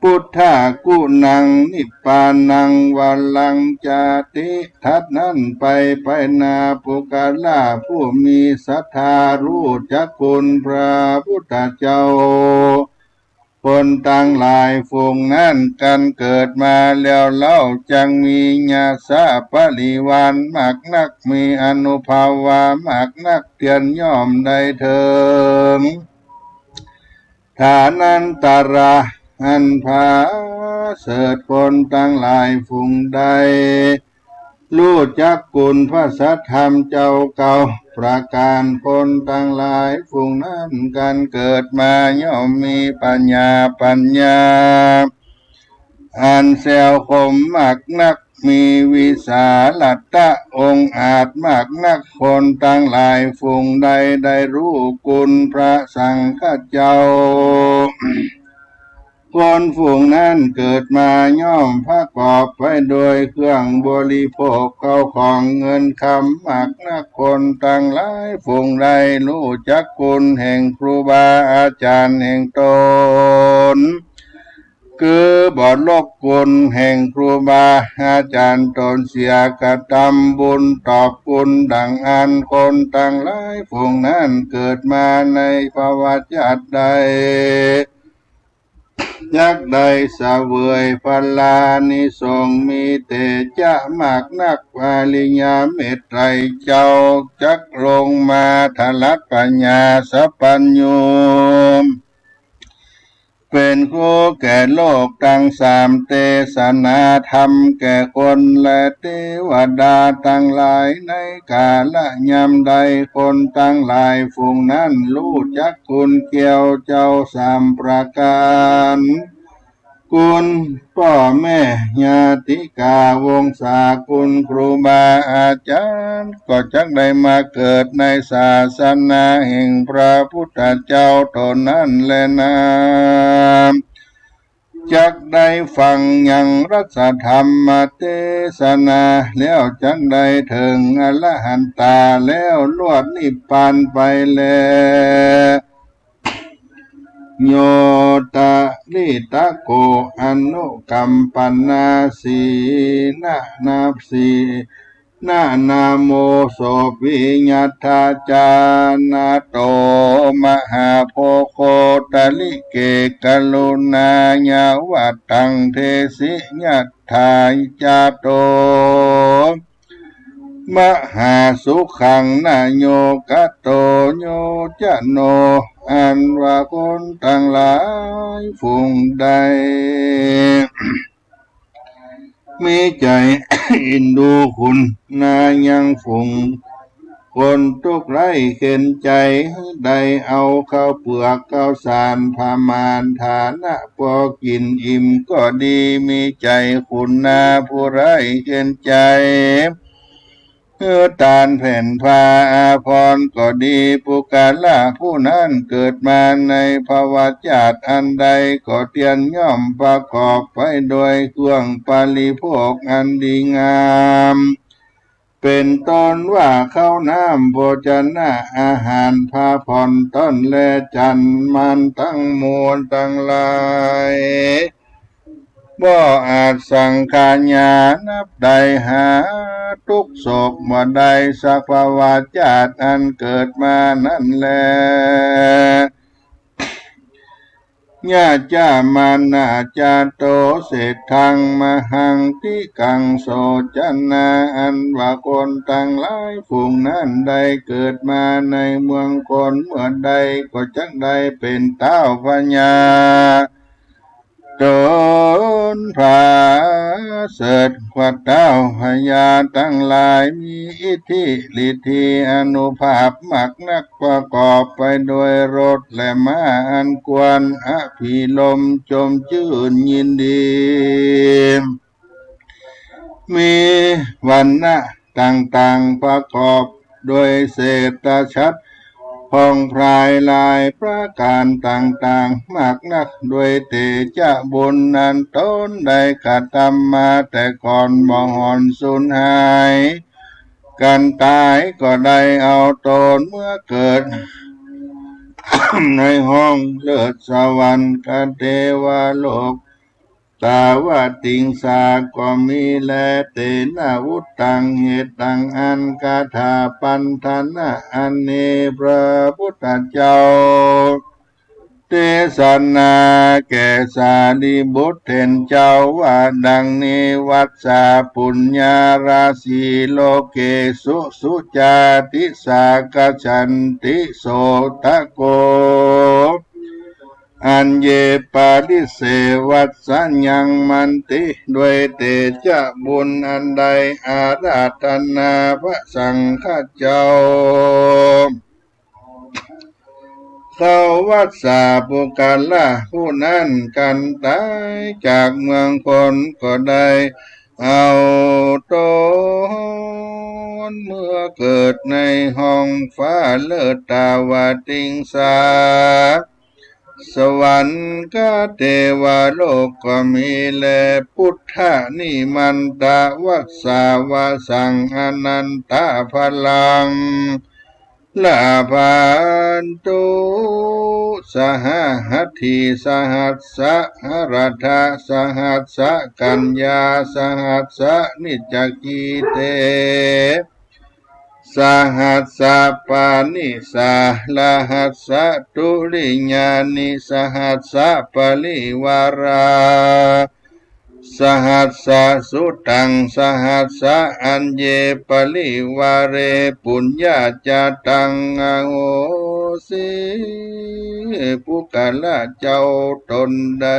พุทธกุณัง นิพพานัง วรัง จาติ ถัดนั้นไป ไปนาปุคคละผู้มีศรัทธา ฮู้จักคุณพระพุทธเจ้า คนตังหลายฝูงนั้น กันเกิดมาแล้วเล่า จักมีญาสะปริวารมากนัก มีอานุภาวะมากนัก เตียนย่อมได้เถิง ฐานันตระ อันผาเสริฐ คนตังหลายฝูงใด ฮู้จักคุณพระสัทธรรมเจ้าเก่าประก๋าน คนตังหลายฝูงนั้น กันเกิดมาย่อมมีปัญญา ปัญญา อันแซวคมมากนัก มีวิสาละตะองอาจมากนัก คนตังหลายฝูงใด ได้ฮู้คุณพระสังฆเจ้า คนฝูงนั้นเกิดมาย่อมประกอบไปด้วยเครื่องบริโภค เข้าของเงินคำมากนัก คนตังหลายฝูงใด ฮู้จักคุณแห่งครูบาอาจ๋ารย์แห่งต๋น คือบ่ลบคุณแห่งครูบาอาจ๋ารย์ต๋นเสีย กระทำบุญตอบคุณดังอั้น คนตังหลายฝูงนั้น เกิดมาในภวชาติใด จักได้เสวยผลานิสงส์ มีเตจะมากนัก อริยเมตไตรยเจ้า จักลงมาถลัดปัญญาสัพพัญญู เป๋นครูแก่โลกตังสาม เตสนาธรรมแก่คนและเตวดาตังหลาย ในกาละยามใด คนตังหลายฝูงนั้น ฮู้จักคุณแก้วเจ้าสามประก๋าน คุณป้อแม่ญาติกาวงศา คุณครูบาอาจ๋ารย์ ก็จักได้มาเกิดในศาสนาแห่งพระพุทธเจ้าเต้านั้นแลนา จักได้ฟังยังรัสธรรมเตสนา แล้วจักได้เถิงอรหันตา แล้วลวดนิพพานไปแล โยตะริตะโก อนุกัมปนาสีนะนาสีนะนาโม โสปิยัตถาจานะโต มหาโพโคตะริเก กรุณายาวัตตังเทสิยัตถาจาโต มหาสุขังนะโยคะโต โยจะโน อันว่าคนตังหลายฝูงใด มีใจ๋เอ็นดูคุณนายังฝูงคนตุ๊กข์ไร้เข็ญใจ๋ ได้เอาข้าวเปือกข้าวสารผาหมานฐานะปอกิ๋นอิ่มก็ดี มีใจ๋คุณนาผู้ไร้เข็ญใจ๋ หื้อตานแผ่นผ้าอาภรณ์ก็ดี ปุคคละผู้นั้นเกิดมาในภวชาติอันใดก็เตียนย่อมประกอบไปด้วยเครื่องบริโภคอันดีงาม เป๋นต้นว่าข้าวน้ำโภชนะอาหาร ผ้าผ่อนต้นและจันทร์มันตังมวลตังหลาย บ่อาจสังขยานับได้หาทุกข์โศกบ่ได้สักภวชาติอันเกิดมานั้นแล ยะจะมานะจะโต เศรษฐังมหังติกัง โสชนา อันว่าคนตังหลายฝูงนั้นได้เกิดมาในเมืองคนเมื่อใดก็จักได้เป๋นท้าวพญา ต๋นผาเสริฐ ขวัดท้าวพ ญาตังหลาย มีอิทธิฤทธีอานุภาพมากนัก ประกอบไปโดยรถและม้าอันควรอภิรมย์จมจื้นยินดี มีวรรณะต่างๆ ประกอบโดยเศษฐฉัตรผ่องไพรหลายประก๋านต่างๆ มากนัก ด้วยเตจะบุญอันตนได้กระทำมาแต่ก่อนบ่หอนสูญหาย กันต๋ายก็ได้เอาตนเมื่อเกิด ในห้องเลิศสวรรคเทวโลก ตาวัตติงสาก็มีแล เตนะ วุตตัง เหตุดังอั้น คาถาปัณฑนะอันนี้ พระพุทธเจ้าเตสนาแก่สารีบุตรเถรเจ้าว่าดังนี้ วัสสะ ปุญญาราศี โลเกสุ สุจาติสา กัสสันติโสตโก อัญเญ ปริเส วัสสะ ยัง มันติ ด้วยเตจะบุญอันได้อาราธนาพระสังฆเจ้า เขา วัสสะ ปุคคละผู้นั้น กันต๋ายจากเมืองคนก็ได้เอาตนเมื่อเกิดในห้องฟ้าเลิศ ตาวัตติงสา สวรรคเทวโลกก็มีแล พุทธนิมันตวัสสะวสัง อนันตพลัง ลาภันตุ สหหัตถีสหัสสะ หรทะสหัสสะ กัญญาสหัสสะ นิจจคีเต สหัสสะ ปาณิสา รหัสสะ ทุริยานิ สหัสสะ ปริวารา สหัสสะ สุตัง สหัสสะ อัญเญ ปริวาเร ปุญญาจาตัง อโหสิ ปุคคละเจ้าตนได้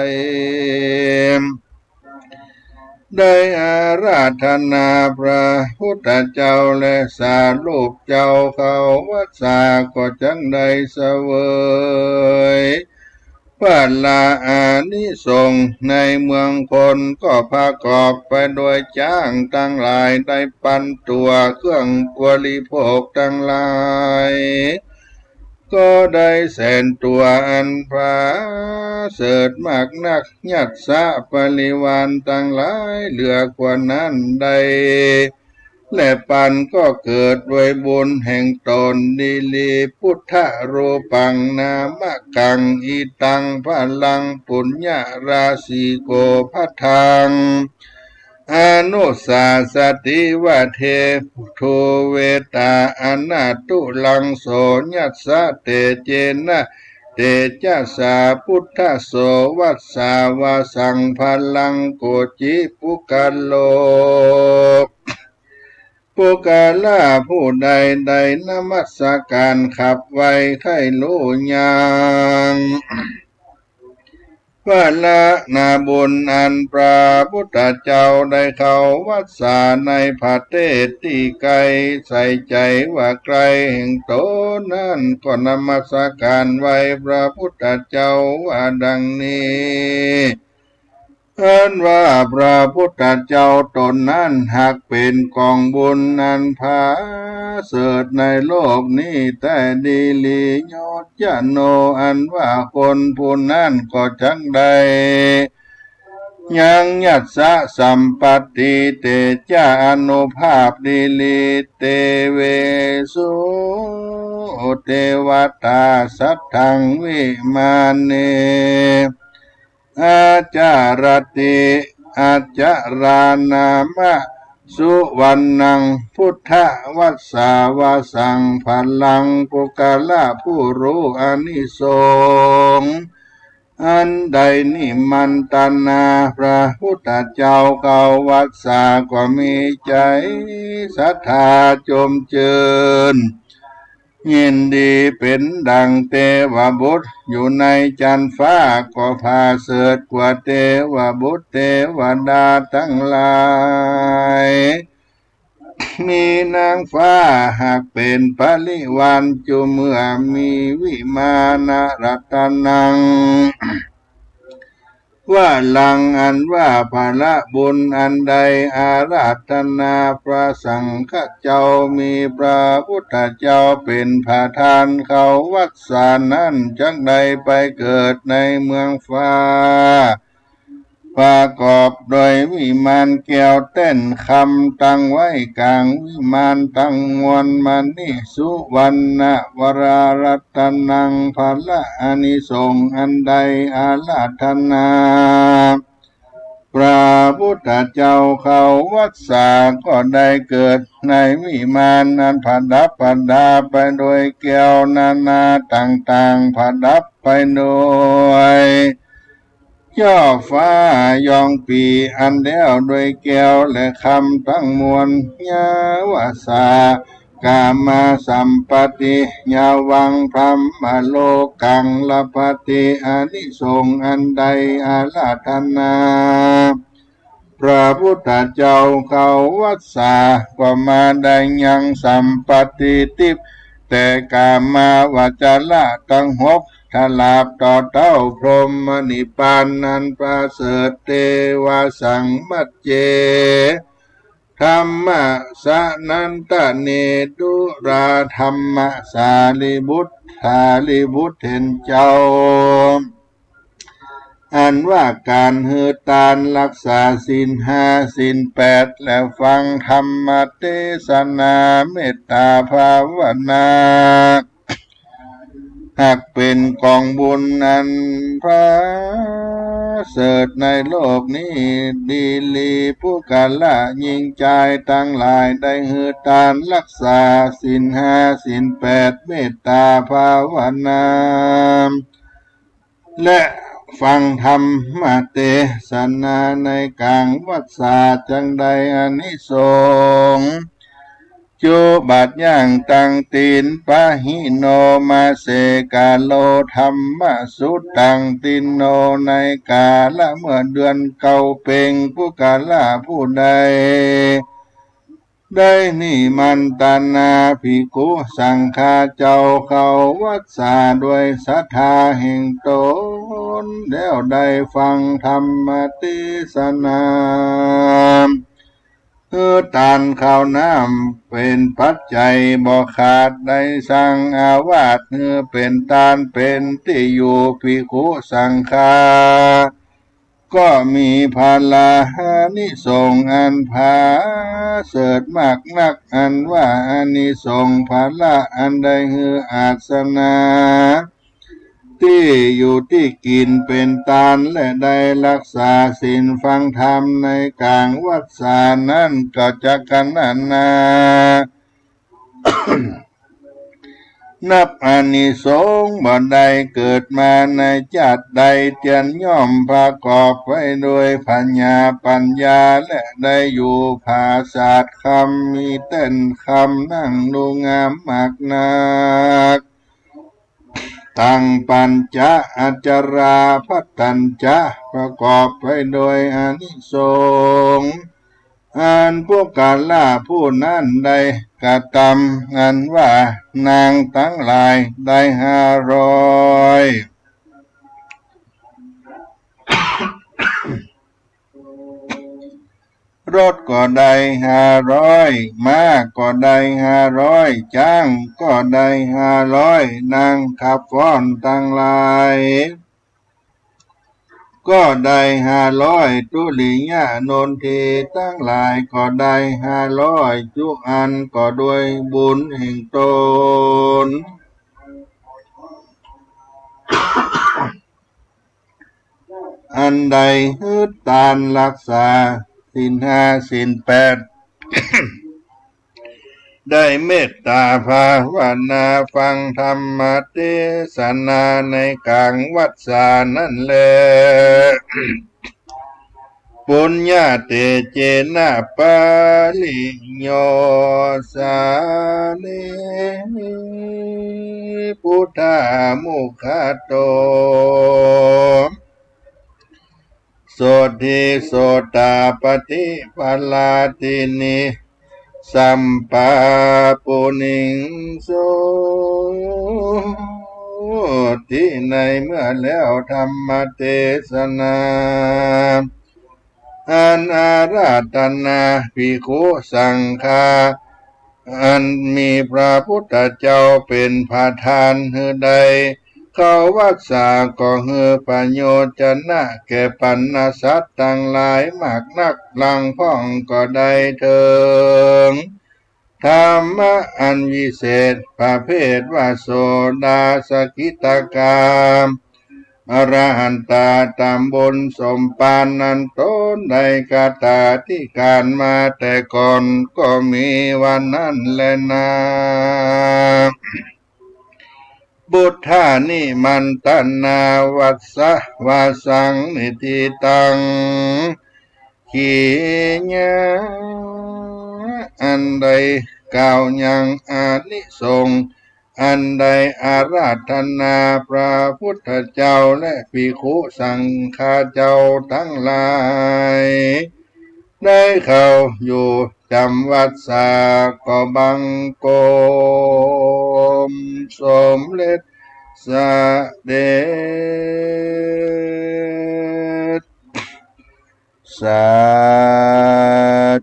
ได้อาราธนาพระพุทธเจ้าและสารูปเจ้าเขา วัสสะ ก็จักได้เสวย พระอานิสงส์ในเมืองคนก็ประกอบไปโดยจ๊างตังหลาย ได้ปันตั๋วเครื่องบริโภคตังหลาย ก็ได้แสนตั๋วอันประเสริฐมากนัก ยัสสะ บริวารตังหลายเหลือกว่านั้นได้ และปันก็เกิดด้วยบุญแห่งตน ดีหลี พุทธรูปัง นามกัง อิตัง พลัง ปุญญาราศีโก พะทัง อนุสาสะติ วะเท ทู เวตา อนาทุลัง โส ยัสสะ เตเจนะ เตจะสา พุทธโส วัสสะวสัง พลัง โกจิ ปุคคโล ปุคคละผู้ใดได้นมัสการขับไหว้ใค่ฮู้อย่าง พระนาบุญอันพระพุทธเจ้าได้เข้าวัสสาในประเทศตี้ไกล ใส่ใจ๋ว่าใกล้แห่งตนนั้น ก็นมัสการไหว้พระพุทธเจ้าว่าดังนี้ อันว่าพระพุทธเจ้าตนนั้นหากเป๋นกองบุญอันประเสริฐในโลกนี้แต๊ ดีหลี โยจะโน อันว่าคนผู้นั้นก็จักได้ ยังยัสสะสัมปัตติ เตจะอานุภาพ ดีหลี เตเวสุ เตวตา สัทธัง วิมาเน อาจารัตติ อาจารานามะ สุวัณณัง พุทธวัสสะวสัง พลัง ปุคคละผู้ฮู้อานิสงส์ อันได้นิมันตนาพระพุทธเจ้าเข้าวัสสา ก็มีใจ๋ศรัทธาจมจื้น ยินดีเป๋นดั่งเตวบุตรอยู่ในจั๊นฟ้า ก็ประเสริฐกว่าเตวบุตรเตวดาตังหลาย มีนางฟ้าหากเป๋นปริวาร จุ่มเมื่อมีวิมานรัตนัง วรัง อันว่าผละบุญอันใด อาราธนาพระสังฆะเจ้า มีพระพุทธเจ้าเป๋นประธาน เขาวัสสานั้นจักได้ไปเกิดในเมืองฟ้า ประกอบโดยวิมานแก้วแต้นคำ ตั้งไว้ก๋างวิมานตังมวล มณีสุวรรณวรารัตนัง ผละอานิสงส์อันใด อาราธนาพระพุทธเจ้า เขาวัสสาก็ได้เกิดในวิมานอันประดับประดาไปโดยแก้วนานาต่างๆ ประดับไปโดย ยอดฟ้ายองปีอันแล้วโดยแก้วและคำตังมวล ยาวสา กามาสัมปติ ยาวังพรหมโลกัง ลพติ อานิสงส์อันใด อาราธนาพระพุทธเจ้า เขาวัสสาก็มาได้ยังสัมปติทิพย์ แต่กามาวจระตังหก ถลาบต่อเต้าพรหมนิพพานนั้นประเสริฐ เตวาสังมัจเจ ธัมมสะนันตะเน ดูราธัมมะ สารีบุตร สารีบุตรเห็นเจ้า อันว่าก๋านหื้อตาน รักษาศีลห้าศีลแปด และฟังธรรมเตสนา เมตตาภาวนา หากเป๋นก๋องบุญอันประเสริฐในโลกนี้ ดีหลีปุคคละญิงจายตังหลาย ได้หื้อตาน รักษาศีลห้าศีลแปด เมตตาภาวนา และฟังธรรมเตสนาในก๋างวัสสา จักได้อานิสงส์ จุบาดย่างตังตี๋น ปะหิโน มาเสกาโล ธัมมสุตตัง ตินโน ในกาละเมื่อเดือนเก้าเพ็ง ปุคคละผู้ใด ได้นิมันตนาภิกขุสังฆาเจ้า เขาวัสสา ด้วยศรัทธาแห่งต๋น แล้วได้ฟังธรรมเตสนา หื้อตานข้าวน้ำเป๋นปัจจัยบ่ขาด ได้สร้างอาวาสหื้อเป๋นตานเป๋นตี้อยู่ภิกขุสังฆา ก็มีผลานิสงส์อันประเสริฐมากนัก อันว่าอานิสงส์ผละอันได้หื้ออาสนะ ตี้อยู่ตี้กิ๋นเป๋นตาน และได้รักษาศีลฟังธรรมในก๋างวัสสานั้น ก็จักกะนนา นับอานิสงส์บ่ได้ เกิดมาในจาติใด เตียนย่อมประกอบไปโดยผญาปัญญา และได้อยู่ผาสาทคำ มีแต้นคำนั่งดูงามมากนัก ตังปัญจะอัจจาราภัตตัญจะ ประกอบไปโดยอานิสงส์ อันปุคคละผู้นั้นได้กระตำ อันว่านางตังหลายได้ห้าร้อย รถก็ได้ห้าร้อย ม้าก็ได้ห้าร้อย จ๊างก็ได้ห้าร้อย นางขับฟ้อนตังหลาย ก็ได้ห้าร้อย ทุลียะนนทีตังหลายก็ได้ห้าร้อย จุอันก็ด้วยบุญแห่งต๋น อันได้หื้อตานรักษาศีลห้าศีลแปด ได้เมตตาภาวนาฟังธรรมเตสนาในก๋างวัสสานั้นแล ปุญญาเตเจนะปะริโยสาเน พุทธามุขะโต โสตถีโสตาปัตถิปะลาทินี สัมปาปุริงสุติ ในเมื่อแล้วธรรมเตสนา อันอาราธนาภิกขุสังฆา อันมีพระพุทธเจ้าเป๋นประธานหื้อได้ เข้าวัสสา ก็หื้อประโยชน์จะนะแก่ปรรณสัตว์ตังหลายมากนัก หลังพ่องก็ได้เถิง ธรรมะอันวิเศษประเภทว่า โสดาสกิตากา อรหันตาต๋ามบุญสมปานนั้นต๋นได้คตาธิการมาแต่ก่อนก็มีว่านั้นแลนา พุทธานิมันตนาวัสสะวาสังนิธิตัง ขีญา อันได้กล่าวยังอานิสงส์ อันได้อาราธนาพระพุทธเจ้าและภิกขุสังฆาเจ้าตังหลาย ได้เข้าอยู่จ๋ำวัสสา ก็บังคมสมเร็จเสด็จ สา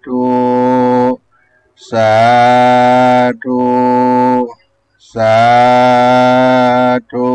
ธุ สาธุ สาธุ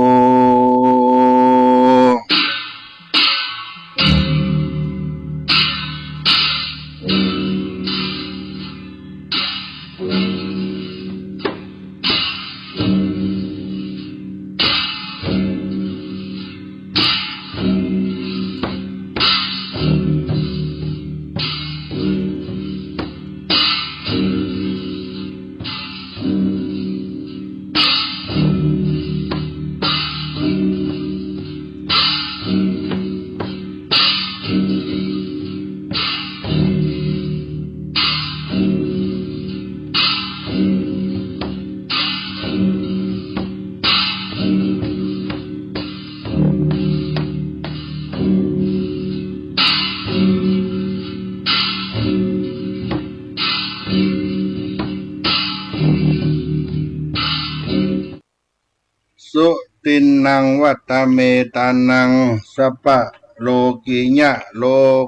สุตินนังวัตเมตานัง สัพพะโลกิยะ โล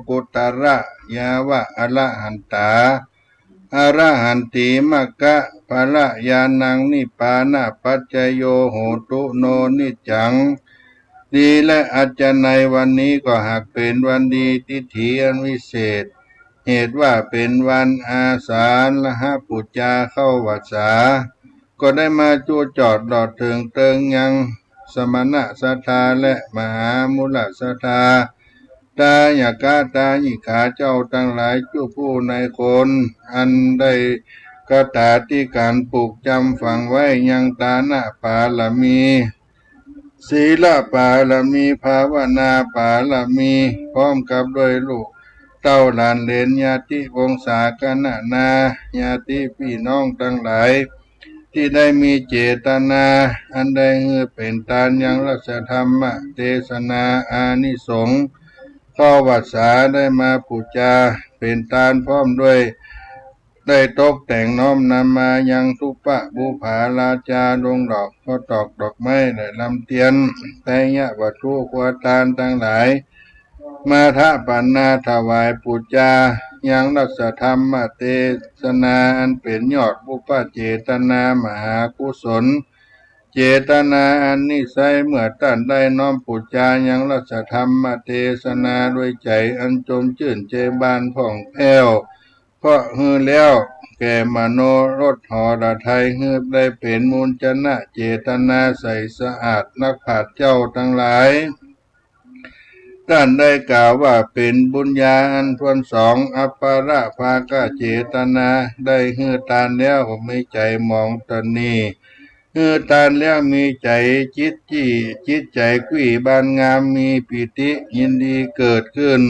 กุตระยาวะอรหันตา อรหันติ มัคคะผละญาณัง นิพพานะปัจจโย โหตุ โน นิจจัง ดีและอัจฉริยะ วันนี้ก็หากเป๋นวันดี ทิฏฐิอันวิเศษ เหตุว่าเป๋นวันอาสาฬหบูชาเข้าวัสสา ก็ได้มาจุจอดหลอดเถิงเติงยังสมณะศรัทธาและมหามูลศรัทธา ทายกะทายิกขาเจ้าตังหลาย จุผู้ในคน อันได้คตาธิการผูกจ๋ำฝังไว้ยังตานะปารมี ศีลปารมี ภาวนาปารมี พร้อมกับด้วยลูกเต้าหลานเหลน ญาติวงศาคณานา ญาติปี้น้องตังหลาย ตี้ได้มีเจตนา อันได้หื้อเป๋นตานยังราชธรรมเตสนาอานิสงส์ เข้าวัสสาได้มาบูชาเป๋นตานพร้อมด้วย ได้ตกแต่งน้อมนำมายังทุปปะบุปผาราชาลงดอก ก็ตอกดอกไม้ได้ลำเตียน ไตรยวัตถุครัวตานตังหลาย มาถปนาถวายบูชายังราชธรรมเตสนาอันเป๋นยอดปุพพเจตนามหากุศล เจตนาอันนี้ไซร้เมื่อต้านได้น้อมบูชายังราชธรรมเตสนาด้วยใจ๋อันจมจื้นใจ๋บานผ่องแผ้ว เพราะหื้อแล้วแก่มโนรสหฤทัย หื้อได้เป๋นมูลจะนะเจตนาใสสะอาด นักปราชญ์เจ้าตังหลาย ต้านได้กล่าวว่าเป๋นบุญญาอันถ้วนสอง อัปปะระภากเจตนา ได้หื้อตานแล้วมีใจ๋หมองตระหนี่ หื้อตานแล้วมีใจ๋จิตจี้ จิตใจ๋กวี้บานงาม มีปีติยินดีเกิดขึ้น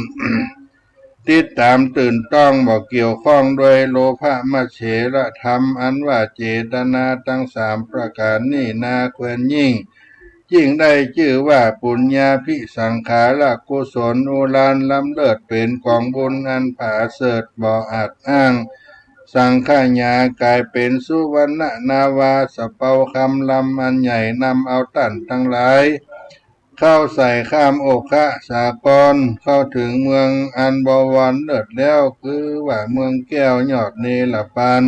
ติดต๋ามตื่นต้อง บ่เกี่ยวข้องด้วยโลภะมัจเฉรธรรม อันว่าเจตนาตังสามประก๋านนี้นา แควนยิ่ง ยิ่งได้จื้อว่าปุญญาภิสังขาระกุศลอุราลย์ล้ำเลิศ เป๋นของบุญอันผาเสริฐบ่อาจอ้าง สังขยาก๋ายเป๋นสุวรรณนาวา สะเปาคำลำอันใหญ่ นำเอาต้านตังหลาย เข้าใส่ข้ามโอคะสากร เข้าเถิงเมืองอันบวรเลิศแล้ว คือว่าเมืองแก้วยอดเนรปาน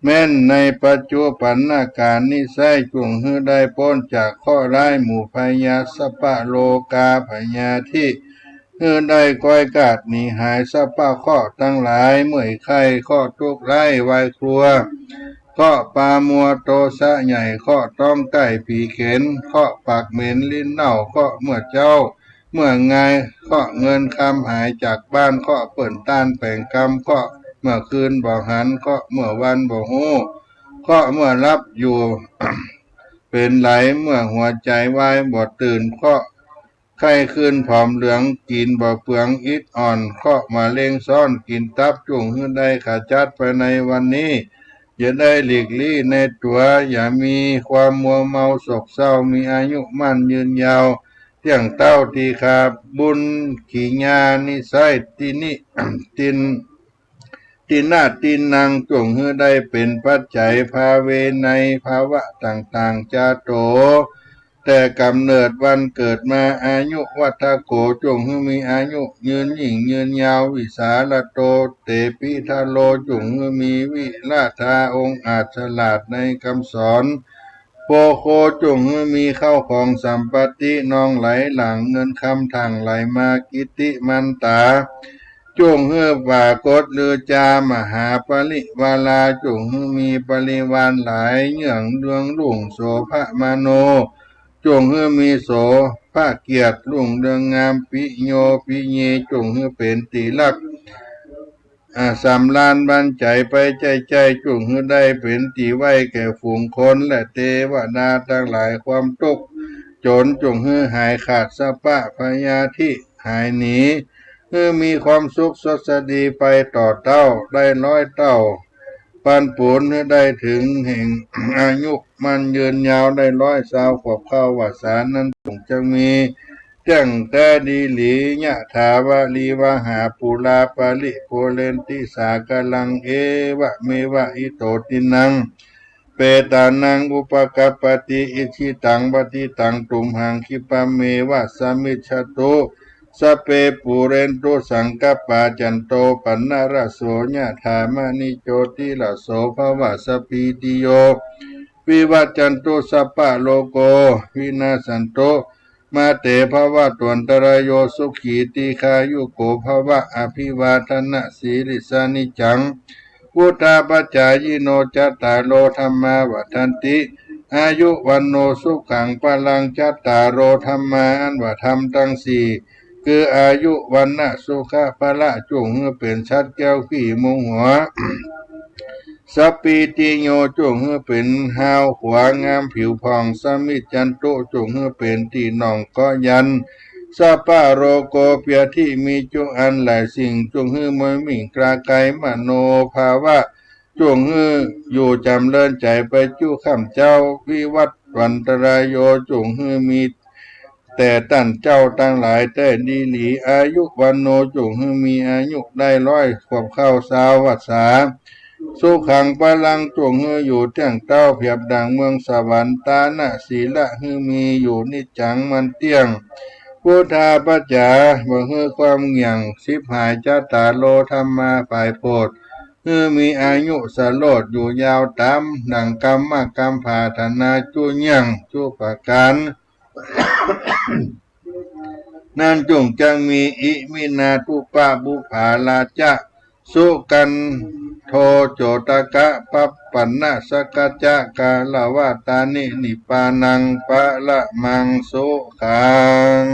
แม้นในปัจจุปันนกาลนี้ไซร้ จุ่งหื้อได้ป๊นจากเคราะห์ร้ายหมู่พยาธิ สัพพะโรคาพยาธิ หื้อได้ก้อยกาดหนีหาย สัพพะเคราะห์ตังหลาย เมื่อยไข้ เคราะห์ทุกข์ร้าย วายครัว เคราะห์ปามัว โตสะใหญ่ เคราะห์ต๊องใก้ ผีเข็ญ เคราะห์ปากเหม็น ลิ้นเน่า เคราะห์เมื่อเจ๊า เมื่องาย เคราะห์เงินคำหายจากบ้าน เคราะห์เปิ้นต้านแป๋งกำ เคราะห์เมื่อคืนบ่หัน เคราะห์เมื่อวันบ่ฮู้ เคราะห์เมื่อหลับอยู่ เป๋นไหล เมื่อหัวใจ๋วายบ่ตื่น เคราะห์ไข้ขึ้นผอมเหลือง กิ๋นบ่เปือง อิดอ่อน เคราะห์มะเร็งซ้อน กิ๋นตับ จุ่งหื้อได้ขจัดไปในวันนี้ อย่าได้หลีกลี้ในตั๋ว อย่ามีความมัวเมาโศกเศร้า มีอายุมั่นยืนยาว เตี้ยงเต๊า ตี้ข้าบุญกิริยานี้ไซร้ ตี้นี้ ตี้น ตี้นาตี้นัง จุ่งหื้อได้เป๋นปัจจัย ภาเวไนย ภาวะต่างๆ จาโต แต่ก๋ำเนิดวันเกิดมา อายุวัฑฒโข จุ่งหื้อมีอายุยืนยิ่งยืนยาว วิสาละโต เตปิทะโล จุ่งหื้อมีวิราธา องอาจฉลาดในกำสอน โภโค จุ่งหื้อมีเข้าของสัมปัตติ นองไหลหลั่ง เงินคำถ่างไหลมา กิตติมันตา จุ่งหื้อปรากฏลือจา มหาปริวารา จุ่งหื้อมีปริวารหลาย เยื่องเรืองรุ่ง โสภะมโน จุ่งหื้อมีโสภะเกียรติ รุ่งเรืองงาม ปิโยปิเย จุ่งหื้อเป๋นตี้ฮัก อ่า สำราญบันใจ๋ไปใจ้ๆ จุ่งหื้อได้เป๋นตี้ไว้แก่ฝูงคนและเตวดาตังหลาย ความตุ๊กข์จ๋นจุ่งหื้อหายขาด สัพพะพยาธิหายหนี หื้อมีความสุขสดสดีไปต่อเต้า ได้ร้อยเต้า ปันปูนหื้อได้เถิงแห่งอายุมั่นยืนยาว ได้ร้อยซาวขวบเข้าวัสสานั้น จุ่งจักมี เตี้ยงแต๊ดีหลี ยะถาวะริวะหาปูรา ปะริปูเรนติสาคารัง เอวะเมวะอิโตตินัง เปตานัง อุปะกัปปะติ อิจฉิตัง ปัตถิตัง ตุมหัง คิปปะเมวะ สะมิชฌะตุ สัพเพ ปูเรนตุ สังกัปปา จันโต ปันนะระโส ยะถา มะณิ โจติระโส ภะวะ สัพพีติโย วิวัชชันตุ สัพพะโรโก วินัสสันตุ มา เต ภะวะตวันตะราโย สุขี ตีฆายุโก ภะวะ อะภิวาทะนะสีลิสสะ นิจจัง วุฑฒาปะจายิโน จัตตาโร ธัมมา วัฑฒันติ อายุ วัณโณ สุขัง พะลัง จัตตาโร ธัมมา อันว่าธรรมตังสี่ คืออายุ วัณณะ สุขะ พะละ จุ่งหื้อเป๋นสัตว์แก้วขี้มุงหัว สัพพีติโย จุ่งหื้อเป๋นฮาวขวางามผิวผ่อง สะมิชฌันตุ จุ่งหื้อเป๋นตี้น่องเกาะยัน สัพพะโรโก เปียธิมีจุอันหลายสิ่ง จุ่งหื้อมวยมิ่งกลาไกล มโณภาวะ จุ่งหื้ออยู่จ๋ำเริญใจ๋ไปจุ๊ค่ำเจ๊า วิวัชชันตะราโย จุ่งหื้อมี แต่ต้านเจ้าตังหลายแต๊ดีหลี อายุ วัณโณ จุ่งหื้อมีอายุได้ร้อยขวบเข้าซาววัสสา สุขัง พะลัง จุ่งหื้ออยู่เตี้ยงเต๊าเปียบดั่งเมืองสวรรค์ ตานะ สีละ หื้อมีอยู่นิจจังมั่นเตี้ยง วุฑฒาปะจา บ่หื้อความเหงี่ยงฉิบหาย จัตตาโร ธัมมา ฝ่ายโผด หื้อมีอายุสโลดอยู่ยาวต๋ามดั่งกัมมะกัมปะปรารถนาจุเยี่ยงจุประก๋าน นั้นจุ่งจักมี อิมินา ทุปปะปุปปาราจะ สุกันโท โจตกะ ปัปปันนะ สักกัจจะ กาละวะตานิ นิปปานัง ปะระมัง สุขัง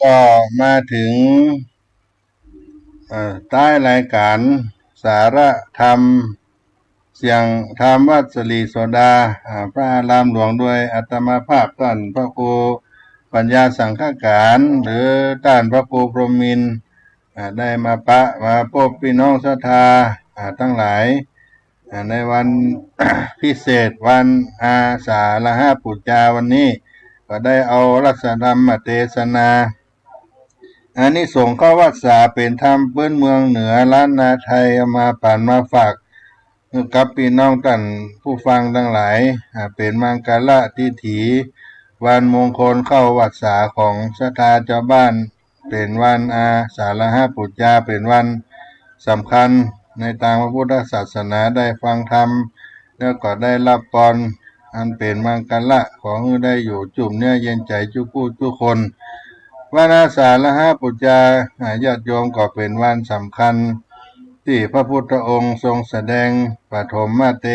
ก็มาเถิง เอ่อ ต๊ายรายก๋านสาระธรรม เสียงธรรมวัดสิริโสดา อ่า พระอารามหลวง โดยอาตมาภาพต้านพระครูปัญญาสังฆการ หรือต้านพระครูพรหมินทร์ อ่า ได้มาปะ มาปบปี้น้องศรัทธา อ่า ตังหลาย อ่า ในวันพิเศษ วันอาสาฬหปูจาวันนี้ ก็ได้เอารัตนธรรมเตสนา อานิสงส์เข้าพรรษา เป๋นธรรมปื๊นเมืองเหนือล้านนาไทย เอามาปั๋นมาฝาก กับปี้น้องต้านผู้ฟังตังหลาย อ่า เป๋นมังคละทิฏฐิ วันมงคลเข้าพรรษาของศรัทธาจาวบ้าน เป๋นวันอาสาฬหปูจา เป๋นวันสำคัญในตางพระพุทธศาสนา ได้ฟังธรรม แล้วก็ได้ฮับปอน อันเป๋นมังคละ ขอหื้อได้อยู่จุ่มเนื้อเย็นใจ๋จุกู้จุกคน วันอาสาฬหปูจา อ่า ญาติโยม ก็เป๋นวันสำคัญตี้พระพุทธองค์ทรงแสดงปฐมเต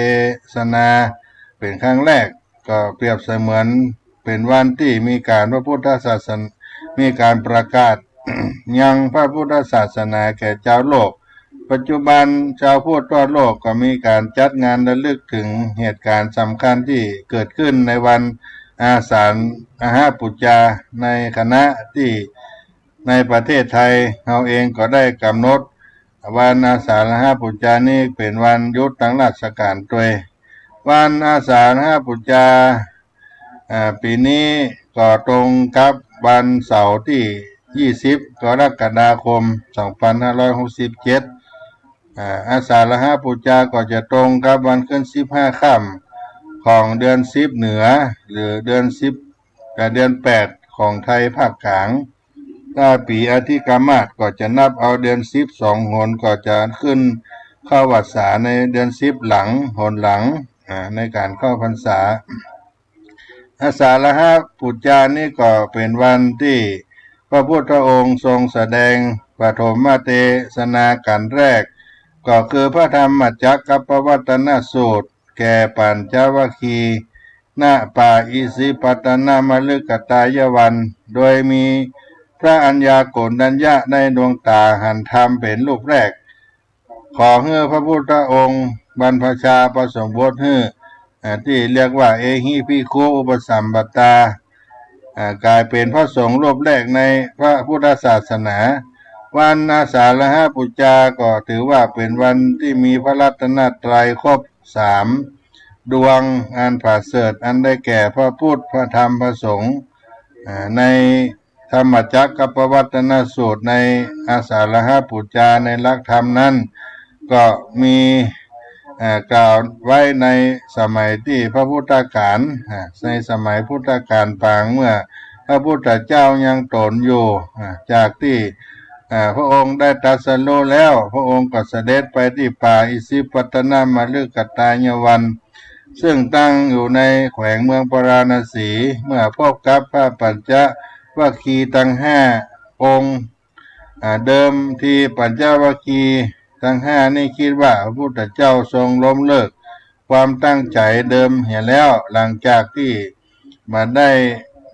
สนาเป๋นครั้งแรก ก็เปรียบเสมือนเป๋นวันตี้มีก๋านพระพุทธศาสนา มีก๋านประกาศยังพระพุทธศาสนาแก่จาวโลก ปัจจุบันจาวพุทธทั่วโลกก็มีก๋านจัดงานระลึกเถิงเหตุก๋ารณ์สำคัญตี้เกิดขึ้นในวันอาสาฬหปูจา ในขณะตี้ในประเทศไทยเฮาเองก็ได้ก๋ำหนดวันอาสาฬหปูจานี้เป๋นวันหยุดตางราชก๋านตวย วันอาสาฬหปูจา อ่า ปี๋นี้ก็ตรงกับวันเสาร์ตี้ยี่สิบ กรกฎาคม สองพันห้าร้อยหกสิบเจ็ด อ่า อาสาฬหปูจาก็จะตรงกับวันขึ้นสิบห้าค่ำของเดือนสิบเหนือ หรือเดือนสิบ กับเดือนแปดของไทยภาคกลาง ถ้าปี๋อธิกมาศก็จะนับเอาเดือนสิบสองหน ก็จะขึ้นเข้าพรรษาในเดือนสิบหลัง หนหลัง อ่า ในก๋านเข้าพรรษา อาสาฬหปูจานี้ก็เป๋นวันตี้พระพุทธองค์ทรงแสดงปฐมเตสนากัณฑ์แรก ก็คือพระธรรมจักรกัปปวัตตนสูตร แก่ปัญจวัคคีย์ ณ ป่าอิสิปตนมฤคทายวัน โดยมีพระอัญญาโกณฑัญญะได้ดวงต๋าหันธรรมเป๋นรูปแรก ขอหื้อพระพุทธองค์บรรพชาปสมบทหื้อ อ่า ตี้เรียกว่า เอหิภิกขุอุปสัมปทา อ่า ก๋ายเป๋นพระสงฆ์รูปแรกในพระพุทธศาสนา วันอาสาฬหปูจาก็ถือว่าเป๋นวันตี้มีพระรัตนตรัยครบสามดวงอันประเสริฐ อันได้แก่พระพุทธ พระธรรม พระสงฆ์ อ่า ใน ธรรมจักรกัปปวัตตนสูตรในอาสาฬหปูจาในหลักธรรมนั้น ก็มี เอ่อ กล่าวไว้ในสมัยตี้พระพุทธกาล อ่า ในสมัยพุทธกาลปาง เมื่อพระพุทธเจ้ายังต๋นอยู่ อ่า จากตี้ อ่า พระองค์ได้ตรัสรู้แล้ว พระองค์ก็เสด็จไปตี้ป่าอิสิปตนมฤคทายวัน ซึ่งตั้งอยู่ในแขวงเมืองพาราณสี เมื่อพบกับพระปัญจวัคคีย์ตังห้าองค์ อ่า เดิมทีปัญจวัคคีย์ตังห้านี้กึ๊ดว่าพระพุทธเจ้าทรงล้มเลิกความตั้งใจ๋เดิมเหียแล้ว หลังจากตี้บ่ได้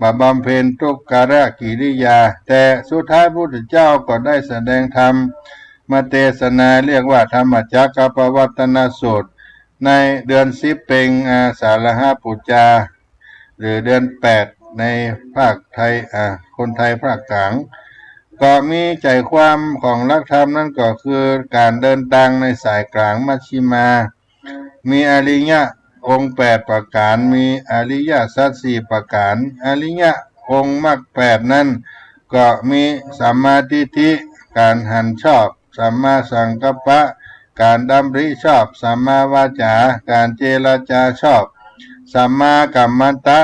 มาบำเพ็ญทุกขกิริยา แต่สุดท้ายพระพุทธเจ้าก็ได้แสดงธรรมเตสนา เรียกว่าธรรมจักรกัปปวัตตนสูตร ในเดือนสิบเพ็งอาสาฬหปูจา หรือเดือนแปดในภาคไทย อ่า คนไทยภาคกลาง ก็มีใจ๋ความของหลักธรรมนั้นก็คือก๋านเดินตางในสายกลางมัชฌิมา มีอริยะองค์แปดประก๋าน มีอริยสัจสี่ประก๋าน อริยะองค์มรรคแปดนั้นก็มีสัมมาทิฏฐิ ก๋านหันชอบ สัมมาสังกัปปะ ก๋านดำริชอบ สัมมาวาจา ก๋านเจรจาชอบ สัมมากัมมันตะ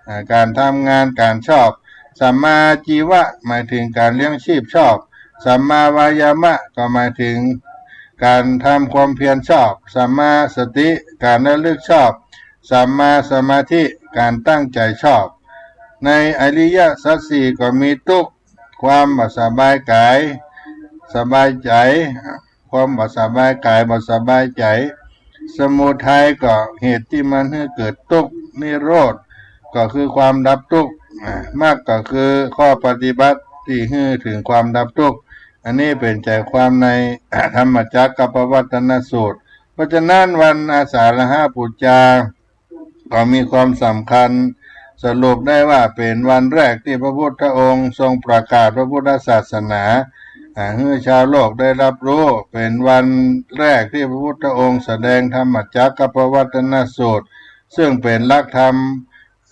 อ่า ก๋านทำงานก๋านชอบ สัมมาอาชีวะ หมายเถิงก๋านเลี้ยงชีพชอบ สัมมาวายามะ ก็หมายเถิงก๋านทำความเพียรชอบ สัมมาสติ ก๋านระลึกชอบ สัมมาสมาธิ ก๋านตั้งใจ๋ชอบ ในอริยสัจสี่ก็มีทุกข์ ความบ่สบายกาย สบายใจ๋ ความบ่สบายกาย บ่สบายใจ๋ สมุทัยก็เหตุตี้มันหื้อเกิดทุกข์ นิโรธก็คือความดับทุกข์ อ่า มรรคก็คือข้อปฏิบัติ ตี้หื้อเถิงความดับทุกข์ อันนี้เป๋นใจ๋ความใน ธัมมจักกัปปวัตตนสูตร เพราะฉะนั้นวันอาสาฬหบูชา ก็มีความสำคัญ สรุปได้ว่าเป๋นวันแรกตี้พระพุทธองค์ทรงประกาศพระพุทธศาสนา อ่า หื้อชาวโลกได้ฮับฮู้ เป๋นวันแรกตี้พระพุทธองค์แสดงธัมมจักกัปปวัตตนสูตร ซึ่งเป๋นหลักธรรม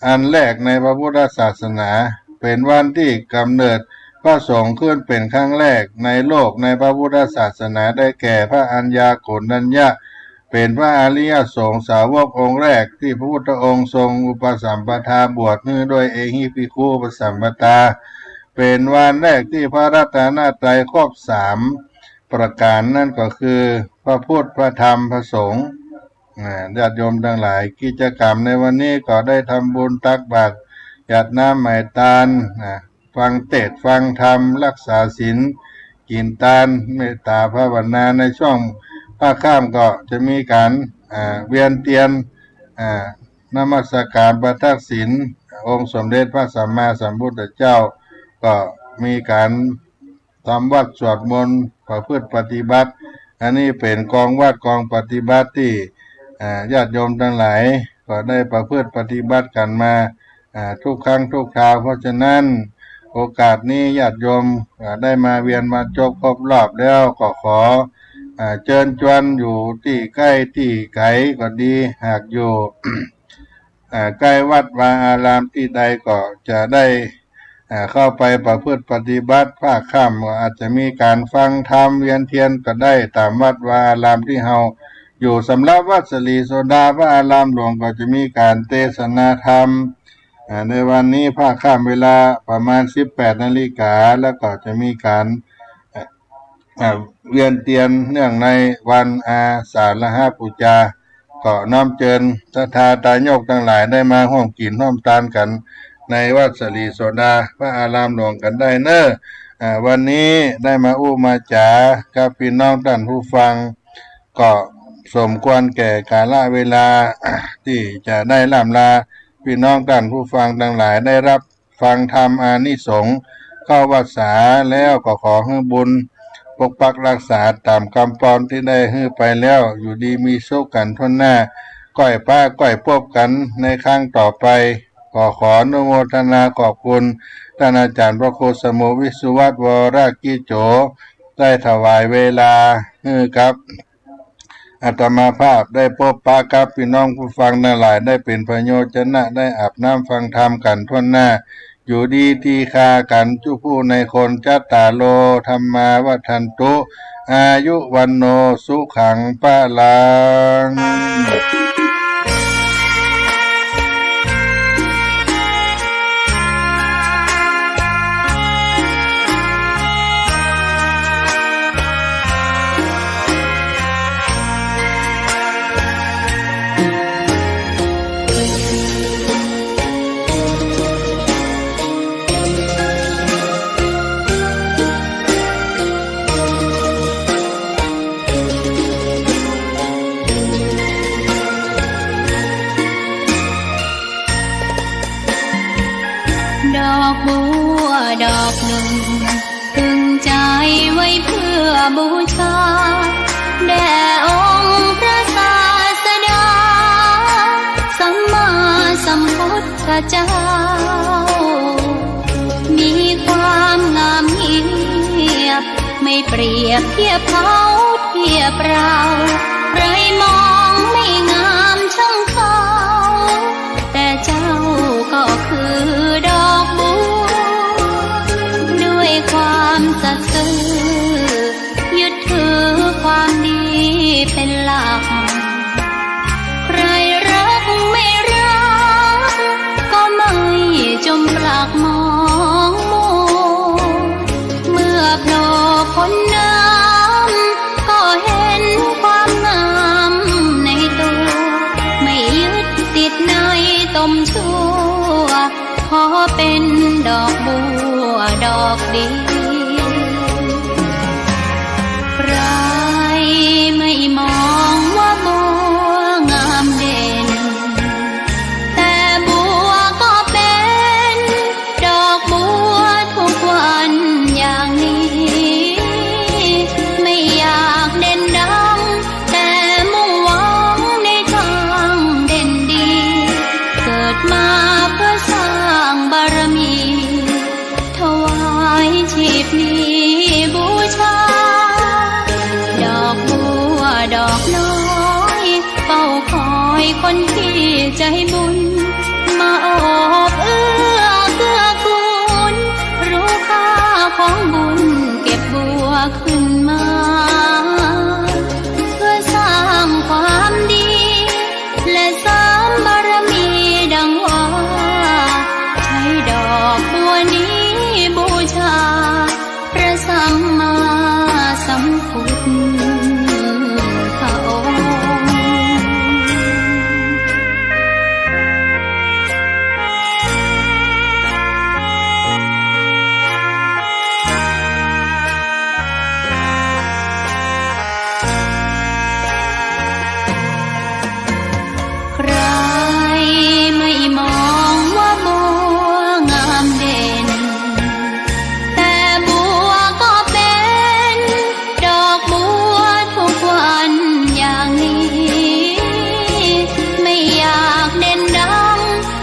อันแรกในพระพุทธศาสนา เป๋นวันตี้ก๋ำเนิดพระสงฆ์ขึ้นเป๋นครั้งแรกในโลกในพระพุทธศาสนา ได้แก่พระอัญญาโกณฑัญญะ เป๋นพระอริยสงฆ์สาวกองค์แรกตี้พระพุทธองค์ทรงอุปสัมปทาบวชหื้อด้วยเอหิภิกขุปสัมปทา เป๋นวันแรกตี้พระรัตนตรัยครบสามประก๋าน นั้นก็คือพระพุทธ พระธรรม พระสงฆ์ อ่า ญาติโยมตังหลาย กิจกรรมในวันนี้ก็ได้ทำบุญตักบาตร หยาดน้ำไหม้ตาน อ่า ฟังเตสน์ฟังธรรม รักษาศีล กิ๋นตาน เมตตาภาวนา ในช่วงพระค่ำก็จะมีก๋าน อ่า เวียนเตียน อ่า นมัสก๋านประทักษิณองค์สมเด็จพระสัมมาสัมพุทธเจ้า ก็มีก๋าน ทำวัตรสวดมนต์ประพฤติปฏิบัติ อันนี้เป๋นกองวัตรกองปฏิบัติตี้ อ่า ญาติโยมตังหลายก็ได้ประพฤติปฏิบัติกั๋นมา อ่า ทุกครั้งทุกคราว เพราะฉะนั้นโอกาสนี้ญาติโยม อ่า ได้มาเวียนมาจบครบรอบแล้ว ก็ขอ อ่า เจิญจวนอยู่ตี้ใก้ตี้ไก๋ก็ดี หากอยู่ อ่า ใก้วัดวาอารามตี้ใดก็จะได้ อ่า เข้าไปประพฤติปฏิบัติ พระค่ำก็อาจจะมีก๋านฟังธรรม เวียนเตียนก็ได้ต๋ามวัดวาอารามตี้เฮาอยู่ สำหรับวัดสะหลีโสดาพระอารามหลวงก็จะมีก๋านเตสนาธรรม อ่า ในวันนี้พระค่ำเวลาประมาณสิบแปดนาฬิกา แล้วก็จะมีก๋าน อ่า เวียนเตียนเนื่องในวันอาสาฬหบูชา ก็น้อมเจิญศรัทธาตายกตังหลายได้มาฮ่วมกิ๋นฮ่วมตานกั๋นในวัดสะหลีโสดาพระอารามหลวงกั๋นได้เน้อ อ่า วันนี้ได้มาอู้มาจ๋ากับปี้น้องต้านผู้ฟัง ก็สมควรแก่กาละเวลา ตี้จะได้ร่ำลาปี้น้องต้านผู้ฟังตังหลาย ได้ฮับฟังธรรมอานิสงส์ เข้าพรรษาแล้วก็ขอหื้อบุญปกปักรักษาต๋ามกำปอนตี้ได้หื้อไปแล้ว อยู่ดีมีสุขกั๋นถ้วนหน้า ก้อยปะก้อยปบกั๋นในครั้งต่อไป ก็ขออนุโมทนาขอบคุณต้านอาจ๋ารย์พระครูสมุห์วิศวัตร วรกิจโจ ได้ถวายเวลาหื้อกับ อาตมาภาพได้ปบปะกับปี้น้องผู้ฟังตังหลาย ได้เป๋นประโยชน์จะนะ ได้อาบน้ำฟังธรรมกั๋นถ้วนหน้า อยู่ดีตีคากั๋นจุผู้ในคน จัตตาโร ธัมมา วัฑฒันตุ อายุ วัณโณ สุขัง พะลัง ดอกบัวดอกหนึ่ง ตึงใจไว้เพื่อบูชา แด่องค์พระศาสดา สัมมาสัมพุทธเจ้า มีความงามเงียบ ไม่เปรียบเทียบเขาเทียบเรา ใครมองไม่งามช่างเขา แต่เจ้าก็คือดอกบัว ด้วยความสัตย์ซื่อ ยึดถือความดีเป็นหลัก ใครรักไม่รัก ก็ไม่จมปลักมองมัว เมื่อโผล่พ้นน้ำ ก็เห็นความงามในตัว ไม่ยึดติดในตมชั่ว ขอเป็นดอกบัวดอกเดียว ใครไม่มองว่าบัวงามเด่น แต่บัวก็เป็นดอกบัวทุกวัน อกบัวนี้บูชาพระสัมมาสัมพุทธองค์ ใครไม่มองว่าบัวงามเด่น แต่บัวก็เป็นดอกบัวทุกวันอย่างนี้ ไม่อยากเด่นดัง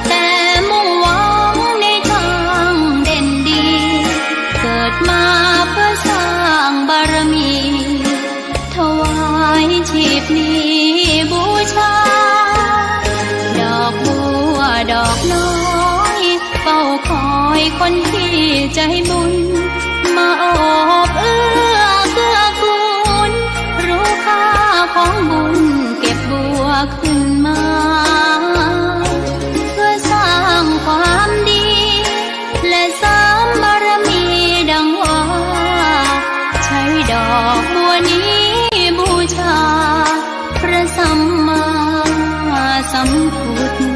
แต่มุ่งหวังในทางเด่นดี เกิดมาเพื่อสร้างบารมี ถวายชีพนี้บูชา ดอกบัวดอกน้อย เฝ้าคอยคนที่ใจบุญ มาโอบเอื้อเกื้อกูล รู้ค่าของบุญเก็บบัวขึ้นมา เพื่อสร้างความดี และเสริมบารมีดังว่า ใช้ดอกบัวนี้บูชา พระสัมมาสัมพุท